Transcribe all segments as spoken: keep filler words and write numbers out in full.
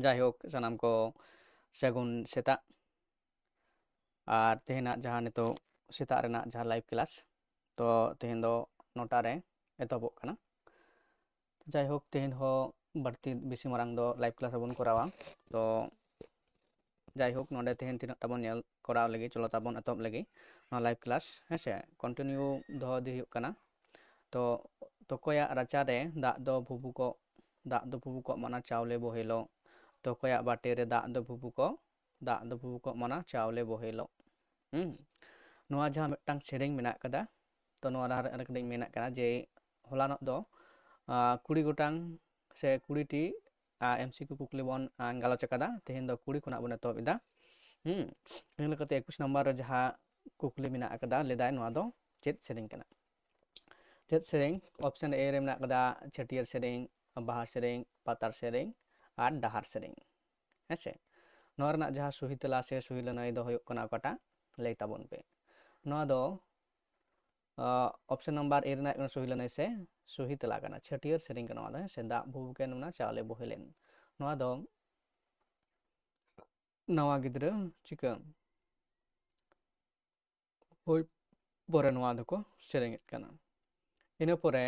ᱡᱟᱭᱦᱳᱠ, ᱥᱟᱱᱟᱢ ᱠᱚ ᱥᱟᱹᱜᱩᱱ ᱥᱮᱛᱟᱜ᱾ ᱟᱨ ᱛᱮᱦᱮᱧᱟᱜ ᱡᱟᱦᱟᱸ ᱱᱤᱛᱚᱜ ᱥᱮᱛᱟᱜ ᱨᱮᱱᱟᱜ ᱡᱟᱦᱟᱸ live class, ᱛᱚ ᱛᱮᱦᱮᱧ ᱫᱚ ᱱᱚᱴᱟ ᱨᱮ ᱮᱛᱚᱦᱚᱵᱚᱜ ᱠᱟᱱᱟ᱾ ᱡᱟᱭᱦᱳᱠ, ᱛᱮᱦᱮᱧ ᱦᱚᱸ ᱵᱟᱹᱲᱛᱤ ᱵᱮᱥᱤ ᱢᱟᱨᱟᱝ ᱫᱚ live class ᱵᱟᱵᱚᱱ ᱠᱚᱨᱟᱣᱟ᱾ ᱛᱚ ᱡᱟᱭᱦᱳᱠ, ᱱᱚᱰᱮ ᱛᱮᱦᱮᱧ ᱛᱤᱱᱟᱹᱜ ᱴᱟ ᱵᱚᱱ ᱧᱮᱞ ᱠᱚᱨᱟᱣ ᱞᱟᱹᱜᱤᱫ, ᱪᱚᱞᱚ ᱛᱟᱵᱚᱱ ᱮᱛᱚᱦᱚᱵ ᱞᱟᱹᱜᱤᱫ ᱱᱚᱣᱟ live class, ᱦᱮᱸ ᱥᱮ, continue ᱫᱚᱦᱚ ᱤᱫᱤ ᱦᱩᱭᱩᱜ ᱠᱟᱱᱟ᱾ ᱛᱚ ᱛᱚᱠᱚᱭᱟᱜ ᱨᱟᱪᱟᱨᱮ ᱫᱟᱜ ᱫᱚ ᱵᱷᱩᱵᱩᱠᱚᱜ, ᱫᱟᱜ ᱫᱚ ᱵᱷᱩᱵᱩᱠᱚᱜ ᱢᱟᱱᱟ ᱪᱟᱣᱞᱮ ᱵᱚᱦᱮᱞᱚᱜ, ᱛᱚᱠᱚᱭᱟᱜ ᱵᱟᱴᱤᱨᱮ ᱫᱟᱜ ᱫᱚ ᱵᱷᱩᱵᱩᱠᱚᱜ, ᱫᱟᱜ ᱫᱚ ᱵᱷᱩᱵᱩᱠᱚᱜ ᱢᱟᱱᱟ ᱪᱟᱣᱞᱮ ᱵᱚᱦᱮᱞᱚᱜ᱾ ᱦᱩᱸ, ᱱᱚᱣᱟ ᱡᱟᱦᱟᱸ ᱢᱤᱫᱴᱟᱝ ᱥᱮᱨᱮᱧ ᱢᱮᱱᱟᱜ ᱠᱟᱫᱟ, ᱛᱚ ᱱᱚᱣᱟ ᱞᱟᱦᱟ ᱨᱮ ᱠᱟᱹᱴᱤᱡ ᱢᱮᱱᱟᱜ ᱠᱟᱱᱟ ᱡᱮ ᱦᱚᱞᱟᱱᱚᱜ ᱫᱚ, ᱟᱸ, ᱠᱩᱲᱤ ᱜᱚᱴᱟᱝ ᱥᱮ ᱠᱩᱲᱤ ᱴᱤ, ᱟᱸ, M C Q ᱠᱩᱠᱞᱤ ᱵᱚᱱ, ᱟᱸ, ᱜᱟᱞᱚᱪ ᱟᱠᱟᱫᱟ᱾ ᱛᱮᱦᱮᱧ ᱫᱚ ᱠᱩᱲᱤ ᱠᱷᱚᱱᱟᱜ ᱵᱚᱱ ᱮᱛᱚᱦᱚᱵ ᱮᱫᱟ᱾ ᱦᱩᱸ, ᱤᱱᱟᱹ ᱞᱮᱠᱟᱛᱮ ᱮᱠᱩᱥ ᱱᱟᱢᱵᱟᱨ ᱨᱮ ᱡᱟᱦᱟᱸ ᱠᱩᱠᱞᱤ ᱢᱮᱱᱟᱜ ᱟᱠᱟᱫᱟ, ᱞᱟᱹᱭᱫᱟᱭ ᱱᱚᱣᱟ ᱫᱚ ᱪᱮᱫ ᱥᱮᱨᱮᱧ ᱠᱟᱱᱟ? ᱪᱮᱫ ᱥᱮᱨᱮᱧ? Option A ᱨᱮ ᱢᱮᱱᱟᱜ ᱟᱠᱟᱫᱟ ᱪᱷᱟᱹᱴᱭᱟᱹᱨ ᱥᱮᱨᱮᱧ, ᱵᱟᱦᱟ ᱥᱮᱨᱮᱧ, ᱯᱟᱛᱟᱨ ᱥᱮᱨᱮᱧ ᱟᱨ ᱰᱟᱦᱟᱨ ᱥᱮᱨᱮᱧ᱾ ᱦᱮᱸ ᱥᱮ? ᱱᱚᱣᱟ ᱨᱮᱱᱟᱜ ᱡᱟᱦᱟᱸ ᱥᱩᱦᱤ ᱛᱮᱞᱟ ᱥᱮ ᱥᱩᱦᱤ ᱞᱟᱹᱱᱟᱹᱭ ᱫᱚ ᱦᱩᱭᱩᱜ ᱠᱟᱱᱟ ᱚᱠᱟᱴᱟᱜ? ᱞᱟᱹᱭ ᱛᱟᱵᱚᱱ ᱯᱮ᱾ ᱱᱚᱣᱟ ᱫᱚ, ᱟᱸ, option number A ᱨᱮᱱᱟᱜ ᱠᱟᱱᱟ ᱥᱩᱦᱤ ᱞᱟᱹᱱᱟᱹᱭ ᱥᱮ ᱥᱩᱦᱤ ᱛᱮᱞᱟ ᱠᱟᱱᱟ᱾ ᱪᱷᱟᱹᱴᱭᱟᱹᱨ ᱥᱮᱨᱮᱧ ᱠᱟᱱᱟ ᱱᱚᱣᱟ ᱫᱚ, ᱦᱮᱸ ᱥᱮ? ᱫᱟᱜ ᱵᱷᱩᱵᱩᱠᱮᱱ ᱢᱟᱱᱟ ᱪᱟᱣᱞᱮ ᱵᱚᱦᱮᱞᱮᱱ᱾ ᱱᱚᱣᱟ ᱫᱚ ᱱᱟᱣᱟ ᱜᱤᱫᱽᱨᱟᱹ ᱪᱤᱠᱟᱹ ᱦᱩᱭ ᱯᱚᱨᱮ ᱱᱚᱣᱟ ᱫᱚᱠᱚ ᱥᱮᱨᱮᱧᱮᱫ ᱠᱟᱱᱟ᱾ ᱤᱱᱟᱹ ᱯᱚᱨᱮ,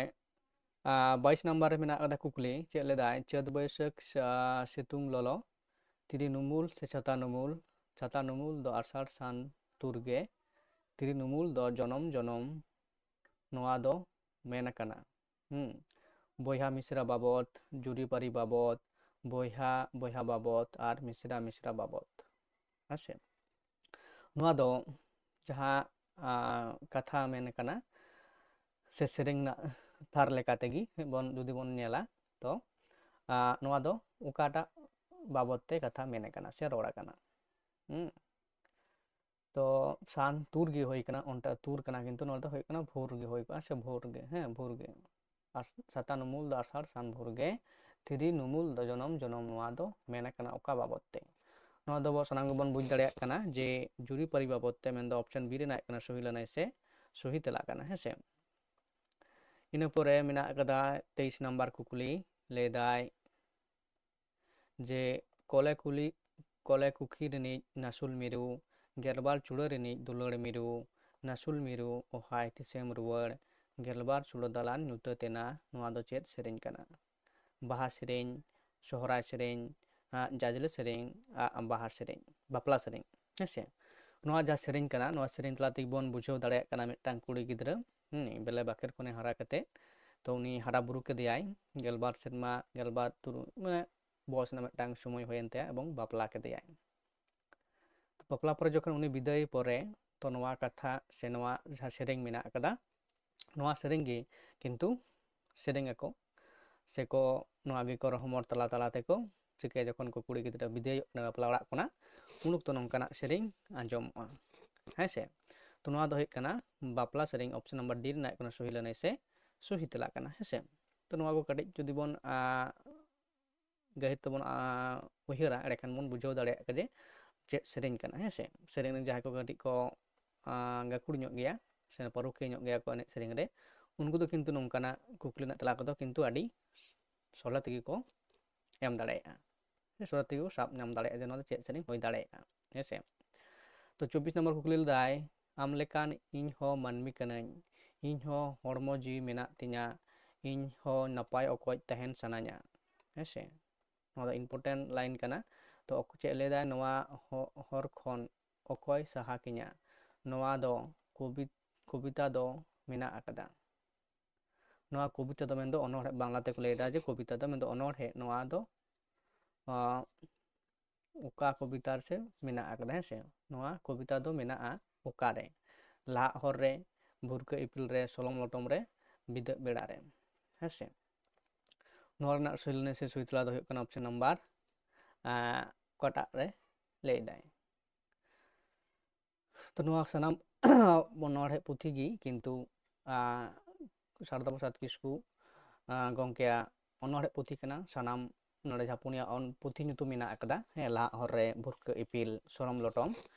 ᱟᱸ, ᱵᱟᱭᱤᱥ ᱱᱟᱢᱵᱟᱨ ᱨᱮ ᱢᱮᱱᱟᱜ ᱟᱠᱟᱫᱟ ᱠᱩᱠᱞᱤ, ᱪᱮᱫ ᱞᱮᱫᱟᱭ? ᱪᱟᱹᱛ ᱵᱟᱹᱭᱥᱟᱹᱠᱷ ᱥᱟ-, ᱥᱤᱛᱩᱝ ᱞᱚᱞᱚ, ᱛᱤᱨᱤ ᱱᱩᱢᱩᱞ ᱥᱮ ᱪᱷᱟᱛᱟ ᱱᱩᱢᱩᱞ, ᱪᱷᱟᱛᱟ ᱱᱩᱢᱩᱞ ᱫᱚ ᱟᱨᱥᱟᱲ ᱥᱟᱱ ᱛᱩᱨᱜᱮ, ᱛᱤᱨᱤ ᱱᱩᱢᱩᱞ ᱫᱚ ᱡᱚᱱᱚᱢ ᱡᱚᱱᱚᱢ, ᱱᱚᱣᱟ ᱫᱚ ᱢᱮᱱ ᱟᱠᱟᱱᱟ᱾ ᱦᱩᱸ, ᱵᱚᱭᱦᱟ ᱢᱤᱥᱨᱟ ᱵᱟᱵᱚᱛ, ᱡᱩᱨᱤᱯᱟᱹᱨᱤ ᱵᱟᱵᱚᱛ, ᱵᱚᱭᱦᱟ ᱵᱚᱭᱦᱟ ᱵᱟᱵᱚᱛ ᱟᱨ ᱢᱤᱥᱨᱟ ᱢᱤᱥᱨᱟ ᱵᱟᱵᱚᱛ᱾ ᱦᱮᱸ ᱥᱮ? ᱱᱚᱣᱟ ᱫᱚ ᱡᱟᱦᱟᱸ, ᱟᱸ, ᱠᱟᱛᱷᱟ ᱢᱮᱱ ᱟᱠᱟᱱᱟ ᱥᱮ ᱥᱮᱨᱮᱧ ᱨᱮᱱᱟᱜ ᱛᱷᱟᱨ ᱞᱮᱠᱟ ᱛᱮᱜᱮ ᱵᱚᱱ, ᱡᱩᱫᱤ ᱵᱚᱱ ᱧᱮᱞᱟ, ᱛᱚ, ᱟᱸ, ᱱᱚᱣᱟ ᱫᱚ ᱚᱠᱟᱴᱟᱜ ᱵᱟᱵᱚᱛ ᱛᱮ ᱠᱟᱛᱷᱟ ᱢᱮᱱ ᱟᱠᱟᱱᱟ ᱥᱮ ᱨᱚᱲ ᱟᱠᱟᱱᱟ? ᱦᱩᱸ᱾ ᱛᱚ ᱥᱟᱱ ᱛᱩᱨ ᱜᱮ ᱦᱩᱭ ᱠᱟᱱᱟ, ᱚᱱᱴᱟ ᱛᱩᱨ ᱠᱟᱱᱟ, ᱠᱤᱱᱛᱩ ᱱᱚᱣᱟ ᱫᱚ ᱦᱩᱭᱩᱜ ᱠᱟᱱᱟ ᱵᱷᱳᱨ ᱜᱮ ᱦᱩᱭ ᱠᱚᱜᱼᱟ, ᱥᱮ ᱵᱷᱳᱨ ᱜᱮ, ᱦᱮᱸ, ᱵᱷᱳᱨ ᱜᱮ᱾ ᱟᱨ ᱥᱟᱛᱟ ᱱᱩᱢᱩᱞ ᱫᱚ ᱟᱨᱥᱟᱲ ᱥᱟᱱ ᱵᱷᱳᱨ ᱜᱮ, ᱛᱤᱨᱤ ᱱᱩᱢᱩᱞ ᱫᱚ ᱡᱚᱱᱚᱢ ᱡᱚᱱᱚᱢ, ᱱᱚᱣᱟ ᱫᱚ ᱢᱮᱱ ᱟᱠᱟᱱᱟ ᱚᱠᱟ ᱵᱟᱵᱚᱛ ᱛᱮ? ᱱᱚᱣᱟ ᱫᱚ ᱟᱵᱚ ᱥᱟᱱᱟᱢ ᱜᱮᱵᱚᱱ ᱵᱩᱡᱽ ᱫᱟᱲᱮᱭᱟᱜ ᱠᱟᱱᱟ ᱡᱮ ᱡᱩᱨᱤᱯᱟᱹᱨᱤ ᱵᱟᱵᱚᱛ ᱛᱮ, ᱢᱮᱱᱫᱚ option B ᱨᱮᱱᱟᱜ ᱠᱟᱱᱟ ᱥᱚᱦᱤ ᱞᱟᱹᱱᱟᱹᱭ ᱥᱮ ᱥᱚᱦᱤ ᱛᱮᱞᱟ ᱠᱟᱱᱟ, ᱦᱮᱸ ᱥᱮ? ᱤᱱᱟᱹ ᱯᱚᱨᱮ ᱢᱮᱱᱟᱜ ᱟᱠᱟᱫᱟ ᱛᱮᱭᱤᱥ ᱱᱟᱢᱵᱟᱨ ᱠᱩᱠᱞᱤ, ᱞᱟᱹᱭᱫᱟᱭ ᱡᱮ ᱠᱚᱞᱮ ᱠᱩᱞᱤ ᱠᱚᱞᱮ ᱠᱩᱠᱷᱤ ᱨᱤᱱᱤᱡ ᱱᱟᱥᱩᱞ ᱢᱤᱨᱩ, ᱜᱮᱞᱵᱟᱨ ᱪᱩᱲᱟᱹ ᱨᱤᱱᱤᱡ ᱫᱩᱞᱟᱹᱲ ᱢᱤᱨᱩ, ᱱᱟᱥᱩᱞ ᱢᱤᱨᱩ ᱚᱦᱟᱭ ᱛᱤᱥᱮᱢ ᱨᱩᱣᱟᱹᱲ, ᱜᱮᱞᱵᱟᱨ ᱪᱩᱲᱟᱹ ᱫᱟᱞᱟᱱ ᱧᱩᱛᱟᱹᱛ ᱮᱱᱟ, ᱱᱚᱣᱟ ᱫᱚ ᱪᱮᱫ ᱥᱮᱨᱮᱧ ᱠᱟᱱᱟ? ᱵᱟᱦᱟ ᱥᱮᱨᱮᱧ, ᱥᱚᱦᱨᱟᱭ ᱥᱮᱨᱮᱧ, ᱟᱜ, ᱡᱟᱡᱽᱞᱮ ᱥᱮᱨᱮᱧ, ᱟᱜ, ᱵᱟᱦᱟ ᱥᱮᱨᱮᱧ, ᱵᱟᱯᱞᱟ ᱥᱮᱨᱮᱧ, ᱦᱮᱸ ᱥᱮ? ᱱᱚᱣᱟ ᱡᱟᱦᱟᱸ ᱥᱮᱨᱮᱧ ᱠᱟᱱᱟ, ᱱᱚᱣᱟ ᱥᱮᱨᱮᱧ ᱛᱟᱞᱟ ᱛᱮᱜᱮ ᱵᱚᱱ ᱵᱩᱡᱷᱟᱹᱣ ᱫᱟᱲᱮᱭᱟᱜ ᱠᱟᱱᱟ ᱢᱤᱫᱴᱟᱝ ᱠᱩᱲᱤ ᱜᱤᱫᱽᱨᱟᱹ, ᱦᱩᱸ, ᱵᱮᱞᱮ ᱵᱟᱠᱷᱮᱨ ᱠᱷᱚᱱᱮ ᱦᱟᱨᱟ ᱠᱟᱛᱮ, ᱛᱚ ᱩᱱᱤ ᱦᱟᱨᱟ ᱵᱩᱨᱩ ᱠᱮᱫᱮᱭᱟᱭ, ᱜᱮᱞᱵᱟᱨ ᱥᱮᱨᱢᱟ, ᱜᱮᱞᱵᱟᱨ ᱛᱩᱨᱩᱭ, ᱢᱟᱱᱮ ᱵᱚᱭᱚᱥ ᱨᱮᱱᱟᱜ ᱢᱤᱫᱴᱟᱝ ᱥᱚᱢᱚᱭ ᱦᱩᱭᱮᱱ ᱛᱟᱭᱟ ᱮᱵᱚᱝ ᱵᱟᱯᱞᱟ ᱠᱮᱫᱮᱭᱟᱭ᱾ ᱛᱚ ᱵᱟᱯᱞᱟ ᱯᱚᱨᱮ ᱡᱚᱠᱷᱚᱱ ᱩᱱᱤ ᱵᱤᱫᱟᱹᱭ ᱯᱚᱨᱮ, ᱛᱚ ᱱᱚᱣᱟ ᱠᱟᱛᱷᱟ ᱥᱮ ᱱᱚᱣᱟ ᱡᱟᱦᱟᱸ ᱥᱮᱨᱮᱧ ᱢᱮᱱᱟᱜ ᱟᱠᱟᱫᱟ, ᱱᱚᱣᱟ ᱥᱮᱨᱮᱧ ᱜᱮ ᱠᱤᱱᱛᱩ ᱥᱮᱨᱮᱧ ᱟᱠᱚ, ᱥᱮᱠᱚ ᱱᱚᱣᱟ ᱜᱮᱠᱚ ᱨᱚᱦᱚᱢᱚᱨ ᱛᱟᱞᱟ ᱛᱟᱞᱟ ᱛᱮᱠᱚ ᱪᱤᱠᱟᱹᱭᱟ, ᱡᱚᱠᱷᱚᱱ ᱠᱚ ᱠᱩᱲᱤ ᱜᱤᱫᱽᱨᱟᱹ ᱵᱤᱫᱟᱹᱭᱚᱜ ᱠᱟᱱᱟ ᱵᱟᱯᱞᱟ ᱚᱲᱟᱜ ᱠᱷᱚᱱᱟᱜ, ᱩᱱ ᱚᱠᱛᱚ ᱱᱚᱝᱠᱟᱱᱟᱜ ᱥᱮᱨᱮᱧ ᱟᱸᱡᱚᱢᱚᱜᱼᱟ, ᱦᱮᱸ ᱥᱮ? ᱛᱚ ᱱᱚᱣᱟ ᱫᱚ ᱦᱩᱭᱩᱜ ᱠᱟᱱᱟ ᱵᱟᱯᱞᱟ ᱥᱮᱨᱮᱧ, option number D ᱨᱮᱱᱟᱜ ᱦᱩᱭᱩᱜ ᱠᱟᱱᱟ ᱥᱚᱦᱤ ᱞᱟᱹᱱᱟᱹᱭ ᱥᱮ ᱥᱚᱦᱤ ᱛᱮᱞᱟ ᱠᱟᱱᱟ, ᱦᱮᱸ ᱥᱮ? ᱛᱚ ᱱᱚᱣᱟ ᱠᱚ ᱠᱟᱹᱴᱤᱡ ᱡᱩᱫᱤ ᱵᱚᱱ, ᱟ, ᱜᱟᱹᱦᱤᱨ ᱛᱮᱵᱚᱱ, ᱟ, ᱩᱭᱦᱟᱹᱨᱟ, ᱮᱸᱰᱮᱠᱷᱟᱱ ᱵᱚᱱ ᱵᱩᱡᱷᱟᱹᱣ ᱫᱟᱲᱮᱭᱟᱜᱼᱟ ᱡᱮ ᱪᱮᱫ ᱥᱮᱨᱮᱧ ᱠᱟᱱᱟ, ᱦᱮᱸ ᱥᱮ? ᱥᱮᱨᱮᱧ ᱨᱮᱱ ᱡᱟᱦᱟᱸᱭ ᱠᱚ ᱠᱟᱹᱴᱤᱡ ᱠᱚ, ᱟ, ᱜᱟᱹᱠᱷᱩᱲ ᱧᱚᱜ ᱜᱮᱭᱟ ᱥᱮ ᱯᱟᱹᱨᱩᱠᱷᱤᱭᱟᱹ ᱧᱚᱜ ᱜᱮᱭᱟ ᱠᱚ ᱮᱱᱮᱡ ᱥᱮᱨᱮᱧ ᱨᱮ, ᱩᱱᱠᱩ ᱫᱚ ᱠᱤᱱᱛᱩ ᱱᱚᱝᱠᱟᱱᱟᱜ ᱠᱩᱠᱞᱤ ᱨᱮᱱᱟᱜ ᱛᱮᱞᱟ ᱠᱚᱫᱚ ᱠᱤᱱᱛᱩ ᱟᱹᱰᱤ ᱥᱚᱞᱦᱮ ᱛᱮᱜᱮ ᱠᱚ ᱮᱢ ᱫᱟᱲᱮᱭᱟᱜᱼᱟ, ᱥᱮ ᱥᱚᱞᱦᱮ ᱛᱮᱜᱮ ᱠᱚ ᱥᱟᱵ ᱧᱟᱢ ᱫᱟᱲᱮᱭᱟᱜᱼᱟ ᱡᱮ ᱱᱚᱣᱟ ᱫᱚ ᱪᱮᱫ ᱥᱮᱨᱮᱧ ᱦᱩᱭ ᱫᱟᱲᱮᱭᱟᱜᱼᱟ, ᱦᱮᱸ ᱥᱮ? ᱛᱚ ᱪᱚᱵᱵᱤᱥ ᱱᱚᱢᱵᱚᱨ ᱠᱩᱠᱞᱤ ᱞᱮᱫᱟᱭ, ᱟᱢ ᱞᱮᱠᱟᱱ ᱤᱧ ᱦᱚᱸ ᱢᱟᱹᱱᱢᱤ ᱠᱟᱹᱱᱟᱹᱧ, ᱤᱧ ᱦᱚᱸ ᱦᱚᱲᱢᱚ ᱡᱤᱣᱤ ᱢᱮᱱᱟᱜ ᱛᱤᱧᱟ, ᱤᱧ ᱦᱚᱸ ᱱᱟᱯᱟᱭ ᱚᱠᱚᱡ ᱛᱟᱦᱮᱱ ᱥᱟᱱᱟᱧᱟ, ᱦᱮᱸ ᱥᱮ? ᱱᱚᱣᱟ ᱫᱚ important line ᱠᱟᱱᱟ᱾ ᱛᱚ ᱚᱠ-, ᱪᱮᱫ ᱞᱟᱹᱭᱫᱟᱭ, ᱱᱚᱣᱟ ᱦᱚ-, ᱦᱚᱨ ᱠᱷᱚᱱ ᱚᱠᱚᱭ ᱥᱟᱦᱟ ᱠᱤᱧᱟ? ᱱᱚᱣᱟ ᱫᱚ ᱠᱚᱵᱤ-, ᱠᱚᱵᱤᱛᱟ ᱫᱚ ᱢᱮᱱᱟᱜ ᱟᱠᱟᱫᱟ᱾ ᱱᱚᱣᱟ ᱠᱚᱵᱤᱛᱟ ᱫᱚ ᱢᱮᱱᱫᱚ ᱚᱱᱚᱬᱦᱮ, ᱵᱟᱝᱞᱟ ᱛᱮᱠᱚ ᱞᱟᱹᱭᱫᱟ ᱡᱮ ᱠᱚᱵᱤᱛᱟ ᱫᱚ ᱢᱮᱱᱫᱚ ᱚᱱᱚᱬᱦᱮ᱾ ᱱᱚᱣᱟ ᱫᱚ, ᱟᱸ, ᱚᱠᱟ ᱠᱚᱵᱤᱛᱟ ᱨᱮ ᱢᱮᱱᱟᱜ ᱟᱠᱟᱫᱟ, ᱦᱮᱸ ᱥᱮ? ᱱᱚᱣᱟ ᱠᱚᱵᱤᱛᱟ ᱫᱚ ᱢᱮᱱᱟᱜᱼᱟ ᱚᱠᱟᱨᱮ? ᱞᱟᱦᱟᱜ ᱦᱚᱨ ᱨᱮ, ᱵᱷᱩᱨᱠᱟᱹ ᱤᱯᱤᱞ ᱨᱮ, ᱥᱚᱞᱚᱢ ᱞᱚᱴᱚᱢ ᱨᱮ, ᱵᱤᱫᱟᱹᱜ ᱵᱮᱲᱟ ᱨᱮ, ᱦᱮᱸ ᱥᱮ? ᱱᱚᱣᱟ ᱨᱮᱱᱟᱜ ᱥᱚᱦᱤ ᱞᱟᱹᱱᱟᱹᱭ ᱥᱮ ᱥᱚᱦᱤ ᱛᱮᱞᱟ ᱫᱚ ᱦᱩᱭᱩᱜ ᱠᱟᱱᱟ option number, ᱟᱸ, ᱚᱠᱟᱴᱟᱜ ᱨᱮ ᱞᱟᱹᱭᱫᱟᱭ? ᱛᱚ ᱱᱚᱣᱟ ᱥᱟᱱᱟᱢ ᱚᱱᱚᱬᱦᱮ ᱯᱩᱛᱷᱤ ᱜᱮ ᱠᱤᱱᱛᱩ, ᱟᱸ, ᱥᱟᱨᱚᱫᱟ ᱯᱨᱚᱥᱟᱫᱽ ᱠᱤᱥᱠᱩ, ᱟᱸ, ᱜᱚᱢᱠᱮᱭᱟᱜ ᱚᱱᱚᱬᱦᱮ ᱯᱩᱛᱷᱤ ᱠᱟᱱᱟ᱾ ᱥᱟᱱᱟᱢ ᱱᱚᱰᱮ ᱡᱟᱦᱟᱸ ᱯᱩᱱᱭᱟ ᱚᱱ-, ᱯᱩᱛᱷᱤ ᱧᱩᱛᱩᱢ ᱢᱮᱱᱟᱜ ᱟᱠᱟᱫᱟ, ᱦᱮᱸ, ᱞᱟᱦᱟᱜ ᱦᱚᱨ ᱨᱮ, ᱵᱷᱩᱨᱠᱟᱹ ᱤᱯᱤᱞ, ᱥᱚᱨᱚᱢ ᱞᱚᱴᱚᱢ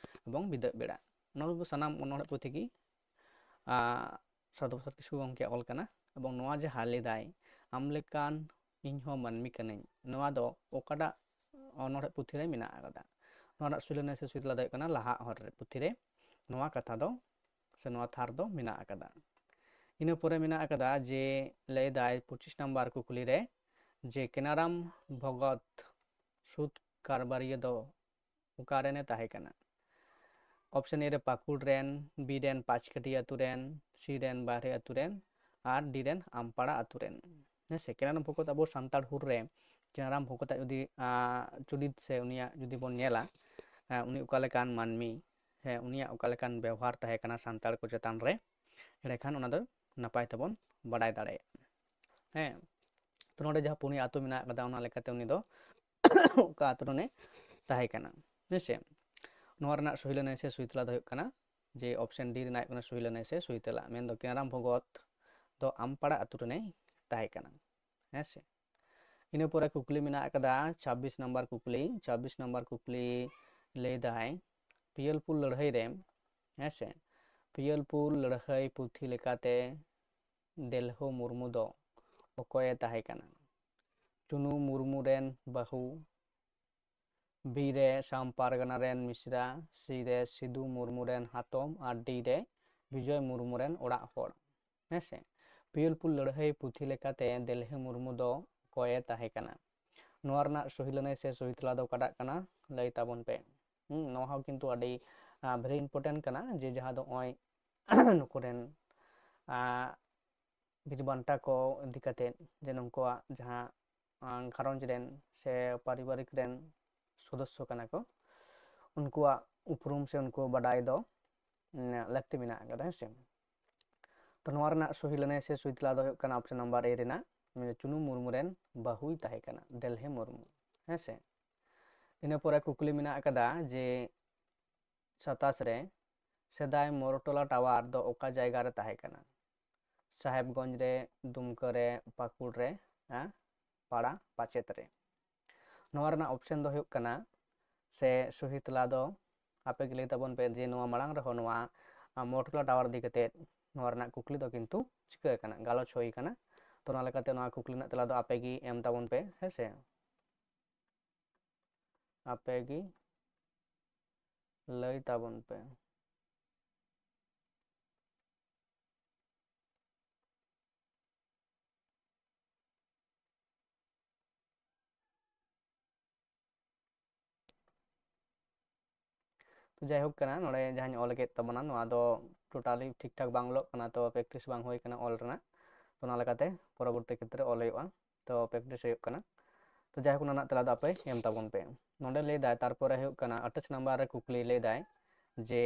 ᱮᱵᱚᱝ ᱵᱤᱫᱟᱹᱜ ᱵᱮᱲᱟ, ᱱᱚᱣᱟ ᱫᱚ ᱥᱟᱱᱟᱢ ᱚᱱᱚᱬᱦᱮ ᱯᱩᱛᱷᱤ ᱜᱮ, ᱟᱸ, ᱥᱟᱨᱚᱫᱟ ᱯᱨᱚᱥᱟᱫᱽ ᱠᱤᱥᱠᱩ ᱜᱚᱢᱠᱮᱭᱟᱜ ᱚᱞ ᱠᱟᱱᱟ᱾ ᱮᱵᱚᱝ ᱱᱚᱣᱟ ᱡᱟᱦᱟᱸ ᱞᱟᱹᱭᱫᱟᱭ, ᱟᱢ ᱞᱮᱠᱟᱱ ᱤᱧ ᱦᱚᱸ ᱢᱟᱹᱱᱢᱤ ᱠᱟᱹᱱᱟᱹᱧ, ᱱᱚᱣᱟ ᱫᱚ ᱚᱠᱟᱴᱟᱜ ᱚᱱᱚᱬᱦᱮ ᱯᱩᱛᱷᱤ ᱨᱮ ᱢᱮᱱᱟᱜ ᱟᱠᱟᱫᱟ? ᱱᱚᱣᱟ ᱨᱮᱱᱟᱜ ᱥᱩᱭ ᱞᱟᱹᱱᱟᱹᱭ ᱥᱮ ᱥᱩᱭ ᱛᱮᱞᱟ ᱫᱚ ᱦᱩᱭᱩᱜ ᱠᱟᱱᱟ ᱞᱟᱦᱟᱜ ᱦᱚᱨ ᱨᱮ ᱯᱩᱛᱷᱤ ᱨᱮ ᱱᱚᱣᱟ ᱠᱟᱛᱷᱟ ᱫᱚ ᱥᱮ ᱱᱚᱣᱟ ᱛᱷᱟᱨ ᱫᱚ ᱢᱮᱱᱟᱜ ᱟᱠᱟᱫᱟ᱾ ᱤᱱᱟᱹ ᱯᱚᱨᱮ ᱢᱮᱱᱟᱜ ᱟᱠᱟᱫᱟ ᱡᱮ ᱞᱟᱹᱭᱫᱟᱭ ᱯᱚᱸᱪᱤᱥ ᱱᱟᱢᱵᱟᱨ ᱠᱩᱠᱞᱤ ᱨᱮ ᱡᱮ ᱠᱮᱱᱟᱨᱟᱢ ᱵᱷᱚᱜᱚᱛ ᱥᱩᱫ ᱠᱟᱨᱵᱟᱨᱤᱭᱟᱹ ᱫᱚ ᱚᱠᱟ ᱨᱮᱱᱮ ᱛᱟᱦᱮᱸ ᱠᱟᱱᱟ? ᱚᱯᱥᱮᱱ ᱮ ᱨᱮ ᱯᱟᱹᱠᱩᱲ ᱨᱮᱱ, ᱵᱤ ᱨᱮᱱ ᱯᱟᱸᱪᱠᱟᱹᱴᱤᱭᱟᱹ ᱟᱹᱛᱩ ᱨᱮᱱ, ᱥᱤ ᱨᱮᱱ ᱵᱟᱨᱦᱮ ᱟᱹᱛᱩ ᱨᱮᱱ, ᱟᱨ ᱰᱤ ᱨᱮᱱ ᱟᱢᱯᱟᱲᱟ ᱟᱹᱛᱩ ᱨᱮᱱ᱾ ᱦᱮᱸ ᱥᱮ, ᱠᱮᱱᱟᱨᱟᱢ ᱵᱷᱚᱜᱚᱛ ᱟᱵᱚ ᱥᱟᱱᱛᱟᱲ ᱦᱩᱞ ᱨᱮ ᱠᱮᱱᱟᱨᱟᱢ ᱵᱷᱚᱜᱚᱛᱟᱜ ᱡᱩᱫᱤ ᱟᱸ, ᱪᱩᱨᱤᱛ ᱥᱮ ᱩᱱᱤᱭᱟᱜ ᱡᱩᱫᱤ ᱵᱚᱱ ᱧᱮᱞᱟ, ᱟᱸ, ᱩᱱᱤ ᱚᱠᱟ ᱞᱮᱠᱟᱱ ᱢᱟᱹᱱᱢᱤ, ᱦᱮᱸ, ᱩᱱᱤᱭᱟᱜ ᱚᱠᱟ ᱞᱮᱠᱟᱱ ᱵᱮᱣᱦᱟᱨ ᱛᱟᱦᱮᱸ ᱠᱟᱱᱟ ᱥᱟᱱᱛᱟᱲ ᱠᱚ ᱪᱮᱛᱟᱱ ᱨᱮ, ᱮᱸᱰᱮᱠᱷᱟᱱ ᱚᱱᱟ ᱫᱚ ᱱᱟᱯᱟᱭ ᱛᱮᱵᱚᱱ ᱵᱟᱰᱟᱭ ᱫᱟᱲᱮᱭᱟᱜᱼᱟ᱾ ᱦᱮᱸ, ᱛᱚ ᱱᱚᱰᱮ ᱡᱟᱦᱟᱸ ᱯᱩᱱᱭᱟ ᱟᱹᱛᱩ ᱢᱮᱱᱟᱜ ᱟᱠᱟᱫᱟ, ᱚᱱᱟ ᱞᱮᱠᱟᱛᱮ ᱩᱱᱤ ᱫᱚ ᱚᱠᱟ ᱟᱹᱛᱩ ᱨᱮᱱᱮ ᱛᱟᱦᱮᱸ ᱠᱟᱱᱟ? ᱦᱮᱸ ᱥᱮ, ᱱᱚᱣᱟ ᱨᱮᱱᱟᱜ ᱥᱩᱭ ᱞᱟᱹᱱᱟᱹᱭ ᱥᱮ ᱥᱩᱭ ᱛᱮᱞᱟ ᱫᱚ ᱦᱩᱭᱩᱜ ᱠᱟᱱᱟ ᱡᱮ ᱚᱯᱥᱮᱱ ᱰᱤ ᱨᱮᱱᱟᱜ ᱦᱩᱭᱩᱜ ᱠᱟᱱᱟ ᱥᱩᱭ ᱞᱟᱹᱱᱟᱹᱭ ᱥᱮ ᱥᱩᱭ ᱛᱮᱞᱟ, ᱢᱮᱱᱫᱚ ᱠᱮᱱᱟᱨᱟᱢ ᱵᱷᱚᱜᱚᱛ ᱫᱚ ᱟᱢᱯᱟᱲᱟ ᱟᱹᱛᱩ ᱨᱮᱱᱮ ᱛᱟᱦᱮᱸ ᱠᱟᱱᱟ᱾ ᱦᱮᱸ ᱥᱮ, ᱤᱱᱟᱹ ᱯᱚᱨᱮ ᱠᱩᱠᱞᱤ ᱢᱮᱱᱟᱜ ᱟᱠᱟᱫᱟ ᱪᱷᱟᱵᱵᱤᱥ ᱱᱟᱢᱵᱟᱨ ᱠᱩᱠᱞᱤ᱾ ᱪᱷᱟᱵᱵᱤᱥ ᱱᱟᱢᱵᱟᱨ ᱠᱩᱠᱞᱤ ᱞᱟᱹᱭ ᱫᱟᱭ, ᱯᱤᱭᱟᱹᱞᱯᱩᱨ ᱞᱟᱹᱲᱦᱟᱹᱭ ᱨᱮ, ᱦᱮᱸ ᱥᱮ, ᱯᱤᱭᱟᱹᱞᱯᱩᱨ ᱞᱟᱹᱲᱦᱟᱹᱭ ᱯᱩᱛᱷᱤ ᱞᱮᱠᱟᱛᱮ ᱫᱮᱞᱦᱳ ᱢᱩᱨᱢᱩ ᱫᱚ ᱚᱠᱚᱭᱮ ᱛᱟᱦᱮᱸ ᱠᱟᱱᱟ? ᱪᱩᱱᱩ ᱢᱩᱨᱢᱩ ᱨᱮᱱ ᱵᱟᱹᱦᱩ, ᱵᱤ ᱨᱮ ᱥᱟᱢ ᱯᱟᱨᱜᱟᱱᱟ ᱨᱮᱱ ᱢᱤᱥᱨᱟ, ᱥᱤ ᱨᱮ ᱥᱤᱫᱩ ᱢᱩᱨᱢᱩ ᱨᱮᱱ ᱦᱟᱛᱚᱢ ᱟᱨ ᱰᱤ ᱨᱮ ᱵᱤᱡᱚᱭ ᱢᱩᱨᱢᱩ ᱨᱮᱱ ᱚᱲᱟᱜ ᱦᱚᱲ᱾ ᱦᱮᱸ ᱥᱮ, ᱯᱤᱭᱟᱹᱞᱯᱩᱨ ᱞᱟᱹᱲᱦᱟᱹᱭ ᱯᱩᱛᱷᱤ ᱞᱮᱠᱟᱛᱮ ᱫᱮᱞᱦᱤ ᱢᱩᱨᱢᱩ ᱫᱚ ᱚᱠᱚᱭᱮ ᱛᱟᱦᱮᱸ ᱠᱟᱱᱟ? ᱱᱚᱣᱟ ᱨᱮᱱᱟᱜ ᱥᱚᱦᱤ ᱞᱟᱹᱱᱟᱹᱭ ᱥᱮ ᱥᱚᱦᱤ ᱛᱮᱞᱟ ᱫᱚ ᱚᱠᱟᱴᱟᱜ ᱠᱟᱱᱟ? ᱞᱟᱹᱭ ᱛᱟᱵᱚᱱ ᱯᱮ᱾ ᱦᱩᱸ, ᱱᱚᱣᱟ ᱦᱚᱸ ᱠᱤᱱᱛᱩ ᱟᱹᱰᱤ, ᱟᱸ, very important ᱠᱟᱱᱟ, ᱡᱮ ᱡᱟᱦᱟᱸ ᱫᱚ ᱱᱚᱜᱼᱚᱭ ᱱᱩᱠᱩ ᱨᱮᱱ, ᱟᱸ, ᱵᱤᱨ ᱵᱟᱱᱴᱟ ᱠᱚ ᱤᱫᱤ ᱠᱟᱛᱮᱫ, ᱡᱮ ᱱᱩᱠᱩᱣᱟᱜ ᱡᱟᱦᱟᱸ, ᱟᱸ, ᱜᱷᱟᱨᱚᱸᱡᱽ ᱨᱮᱱ ᱥᱮ ᱯᱟᱨᱤᱵᱟᱨᱤᱠ ᱨᱮᱱ ᱥᱚᱫᱚᱥᱥᱚ ᱠᱟᱱᱟ ᱠᱚ, ᱩᱱᱠᱩᱣᱟᱜ ᱩᱯᱨᱩᱢ ᱥᱮ ᱩᱱᱠᱩ ᱵᱟᱰᱟᱭ ᱫᱚ, ᱩᱸ, ᱞᱟᱹᱠᱛᱤ ᱢᱮᱱᱟᱜ ᱟᱠᱟᱫᱟ, ᱦᱮᱸ ᱥᱮ᱾ ᱛᱚ, ᱱᱚᱣᱟ ᱨᱮᱱᱟᱜ ᱥᱚᱦᱤ ᱞᱟᱹᱱᱟᱹᱭ ᱥᱮ ᱥᱚᱦᱤ ᱛᱮᱞᱟ ᱫᱚ ᱦᱩᱭᱩᱜ ᱠᱟᱱᱟ option number A ᱨᱮᱱᱟᱜ, ᱢᱟᱱᱮ ᱪᱩᱱᱩ ᱢᱩᱨᱢᱩ ᱨᱮᱱ ᱵᱟᱹᱦᱩᱭ ᱛᱟᱦᱮᱸ ᱠᱟᱱᱟ, ᱫᱮᱞᱦᱮ ᱢᱩᱨᱢᱩ, ᱦᱮᱸ ᱥᱮ᱾ ᱤᱱᱟᱹ ᱯᱚᱨᱮ ᱠᱩᱠᱞᱤ ᱢᱮᱱᱟᱜ ᱟᱠᱟᱫᱟ ᱡᱮ ᱥᱟᱛᱟᱥ ᱨᱮ, ᱥᱮᱫᱟᱭ ᱢᱚᱨᱚᱴᱚᱞᱟ tower ᱫᱚ ᱚᱠᱟ ᱡᱟᱭᱜᱟ ᱨᱮ ᱛᱟᱦᱮᱸ ᱠᱟᱱᱟ? ᱥᱟᱦᱮᱵᱽᱜᱚᱸᱡᱽ ᱨᱮ, ᱫᱩᱢᱠᱟᱹ ᱨᱮ, ᱯᱟᱹᱠᱩᱲ ᱨᱮ, ᱦᱮᱸ, ᱯᱟᱲᱟ ᱯᱟᱪᱮᱛ ᱨᱮ᱾ ᱱᱚᱣᱟ ᱨᱮᱱᱟᱜ option ᱫᱚ ᱦᱩᱭᱩᱜ ᱠᱟᱱᱟ, ᱥᱮ ᱥᱚᱦᱤ ᱛᱮᱞᱟ ᱫᱚ, ᱟᱯᱮ ᱜᱮ ᱞᱟᱹᱭ ᱛᱟᱵᱚᱱ ᱯᱮ ᱡᱮ ᱱᱚᱣᱟ ᱢᱟᱲᱟᱝ ᱨᱮᱦᱚᱸ ᱱᱚᱣᱟ, ᱟᱸ, ᱢᱚᱨᱚᱴᱚᱞᱟ tower ᱤᱫᱤ ᱠᱟᱛᱮᱫ ᱱᱚᱣᱟ ᱨᱮᱱᱟᱜ ᱠᱩᱠᱞᱤ ᱫᱚ ᱠᱤᱱᱛᱩ ᱪᱤᱠᱟᱹ ᱟᱠᱟᱱᱟ, ᱜᱟᱞᱚᱪ ᱦᱩᱭ ᱟᱠᱟᱱᱟ᱾ ᱛᱚ, ᱚᱱᱟ ᱞᱮᱠᱟᱛᱮ ᱱᱚᱣᱟ ᱠᱩᱠᱞᱤ ᱨᱮᱱᱟᱜ ᱛᱮᱞᱟ ᱫᱚ ᱟᱯᱮ ᱜᱮ ᱮᱢ ᱛᱟᱵᱚᱱ ᱯᱮ, ᱦᱮᱸ ᱥᱮ? ᱟᱯᱮ ᱜᱮ ᱞᱟᱹᱭ ᱛᱟᱵᱚᱱ ᱯᱮ᱾ ᱛᱚ, ᱡᱟᱭᱦᱳᱠ ᱠᱟᱱᱟ, ᱱᱚᱰᱮ ᱡᱟᱦᱟᱸᱧ ᱚᱞ ᱠᱮᱫ ᱛᱟᱵᱚᱱᱟ, ᱱᱚᱣᱟ ᱫᱚ totally ᱴᱷᱤᱠ ᱴᱷᱟᱠ ᱵᱟᱝ ᱚᱞᱚᱜ ᱠᱟᱱᱟ, ᱛᱚ practice ᱵᱟᱝ ᱦᱩᱭ ᱠᱟᱱᱟ ᱚᱞ ᱨᱮᱱᱟᱜ, ᱛᱚ ᱚᱱᱟ ᱞᱮᱠᱟᱛᱮ ᱯᱚᱨᱚᱵᱚᱨᱛᱤ ᱠᱷᱮᱛᱨᱮ ᱚᱞ ᱦᱩᱭᱩᱜᱼᱟ, ᱛᱚ practice ᱦᱩᱭᱩᱜ ᱠᱟᱱᱟ᱾ ᱛᱚ ᱡᱟᱭᱦᱳᱠ, ᱚᱱᱟ ᱨᱮᱱᱟᱜ ᱛᱮᱞᱟ ᱫᱚ ᱟᱯᱮ ᱮᱢ ᱛᱟᱵᱚᱱ ᱯᱮ᱾ ᱱᱚᱰᱮ ᱞᱟᱹᱭ ᱫᱟᱭ, ᱛᱟᱨᱯᱚᱨᱮ ᱦᱩᱭᱩᱜ ᱠᱟᱱᱟ ᱟᱴᱷᱟᱥ ᱱᱟᱢᱵᱟᱨ ᱨᱮ ᱠᱩᱠᱞᱤ ᱞᱟᱹᱭ ᱫᱟᱭ ᱡᱮ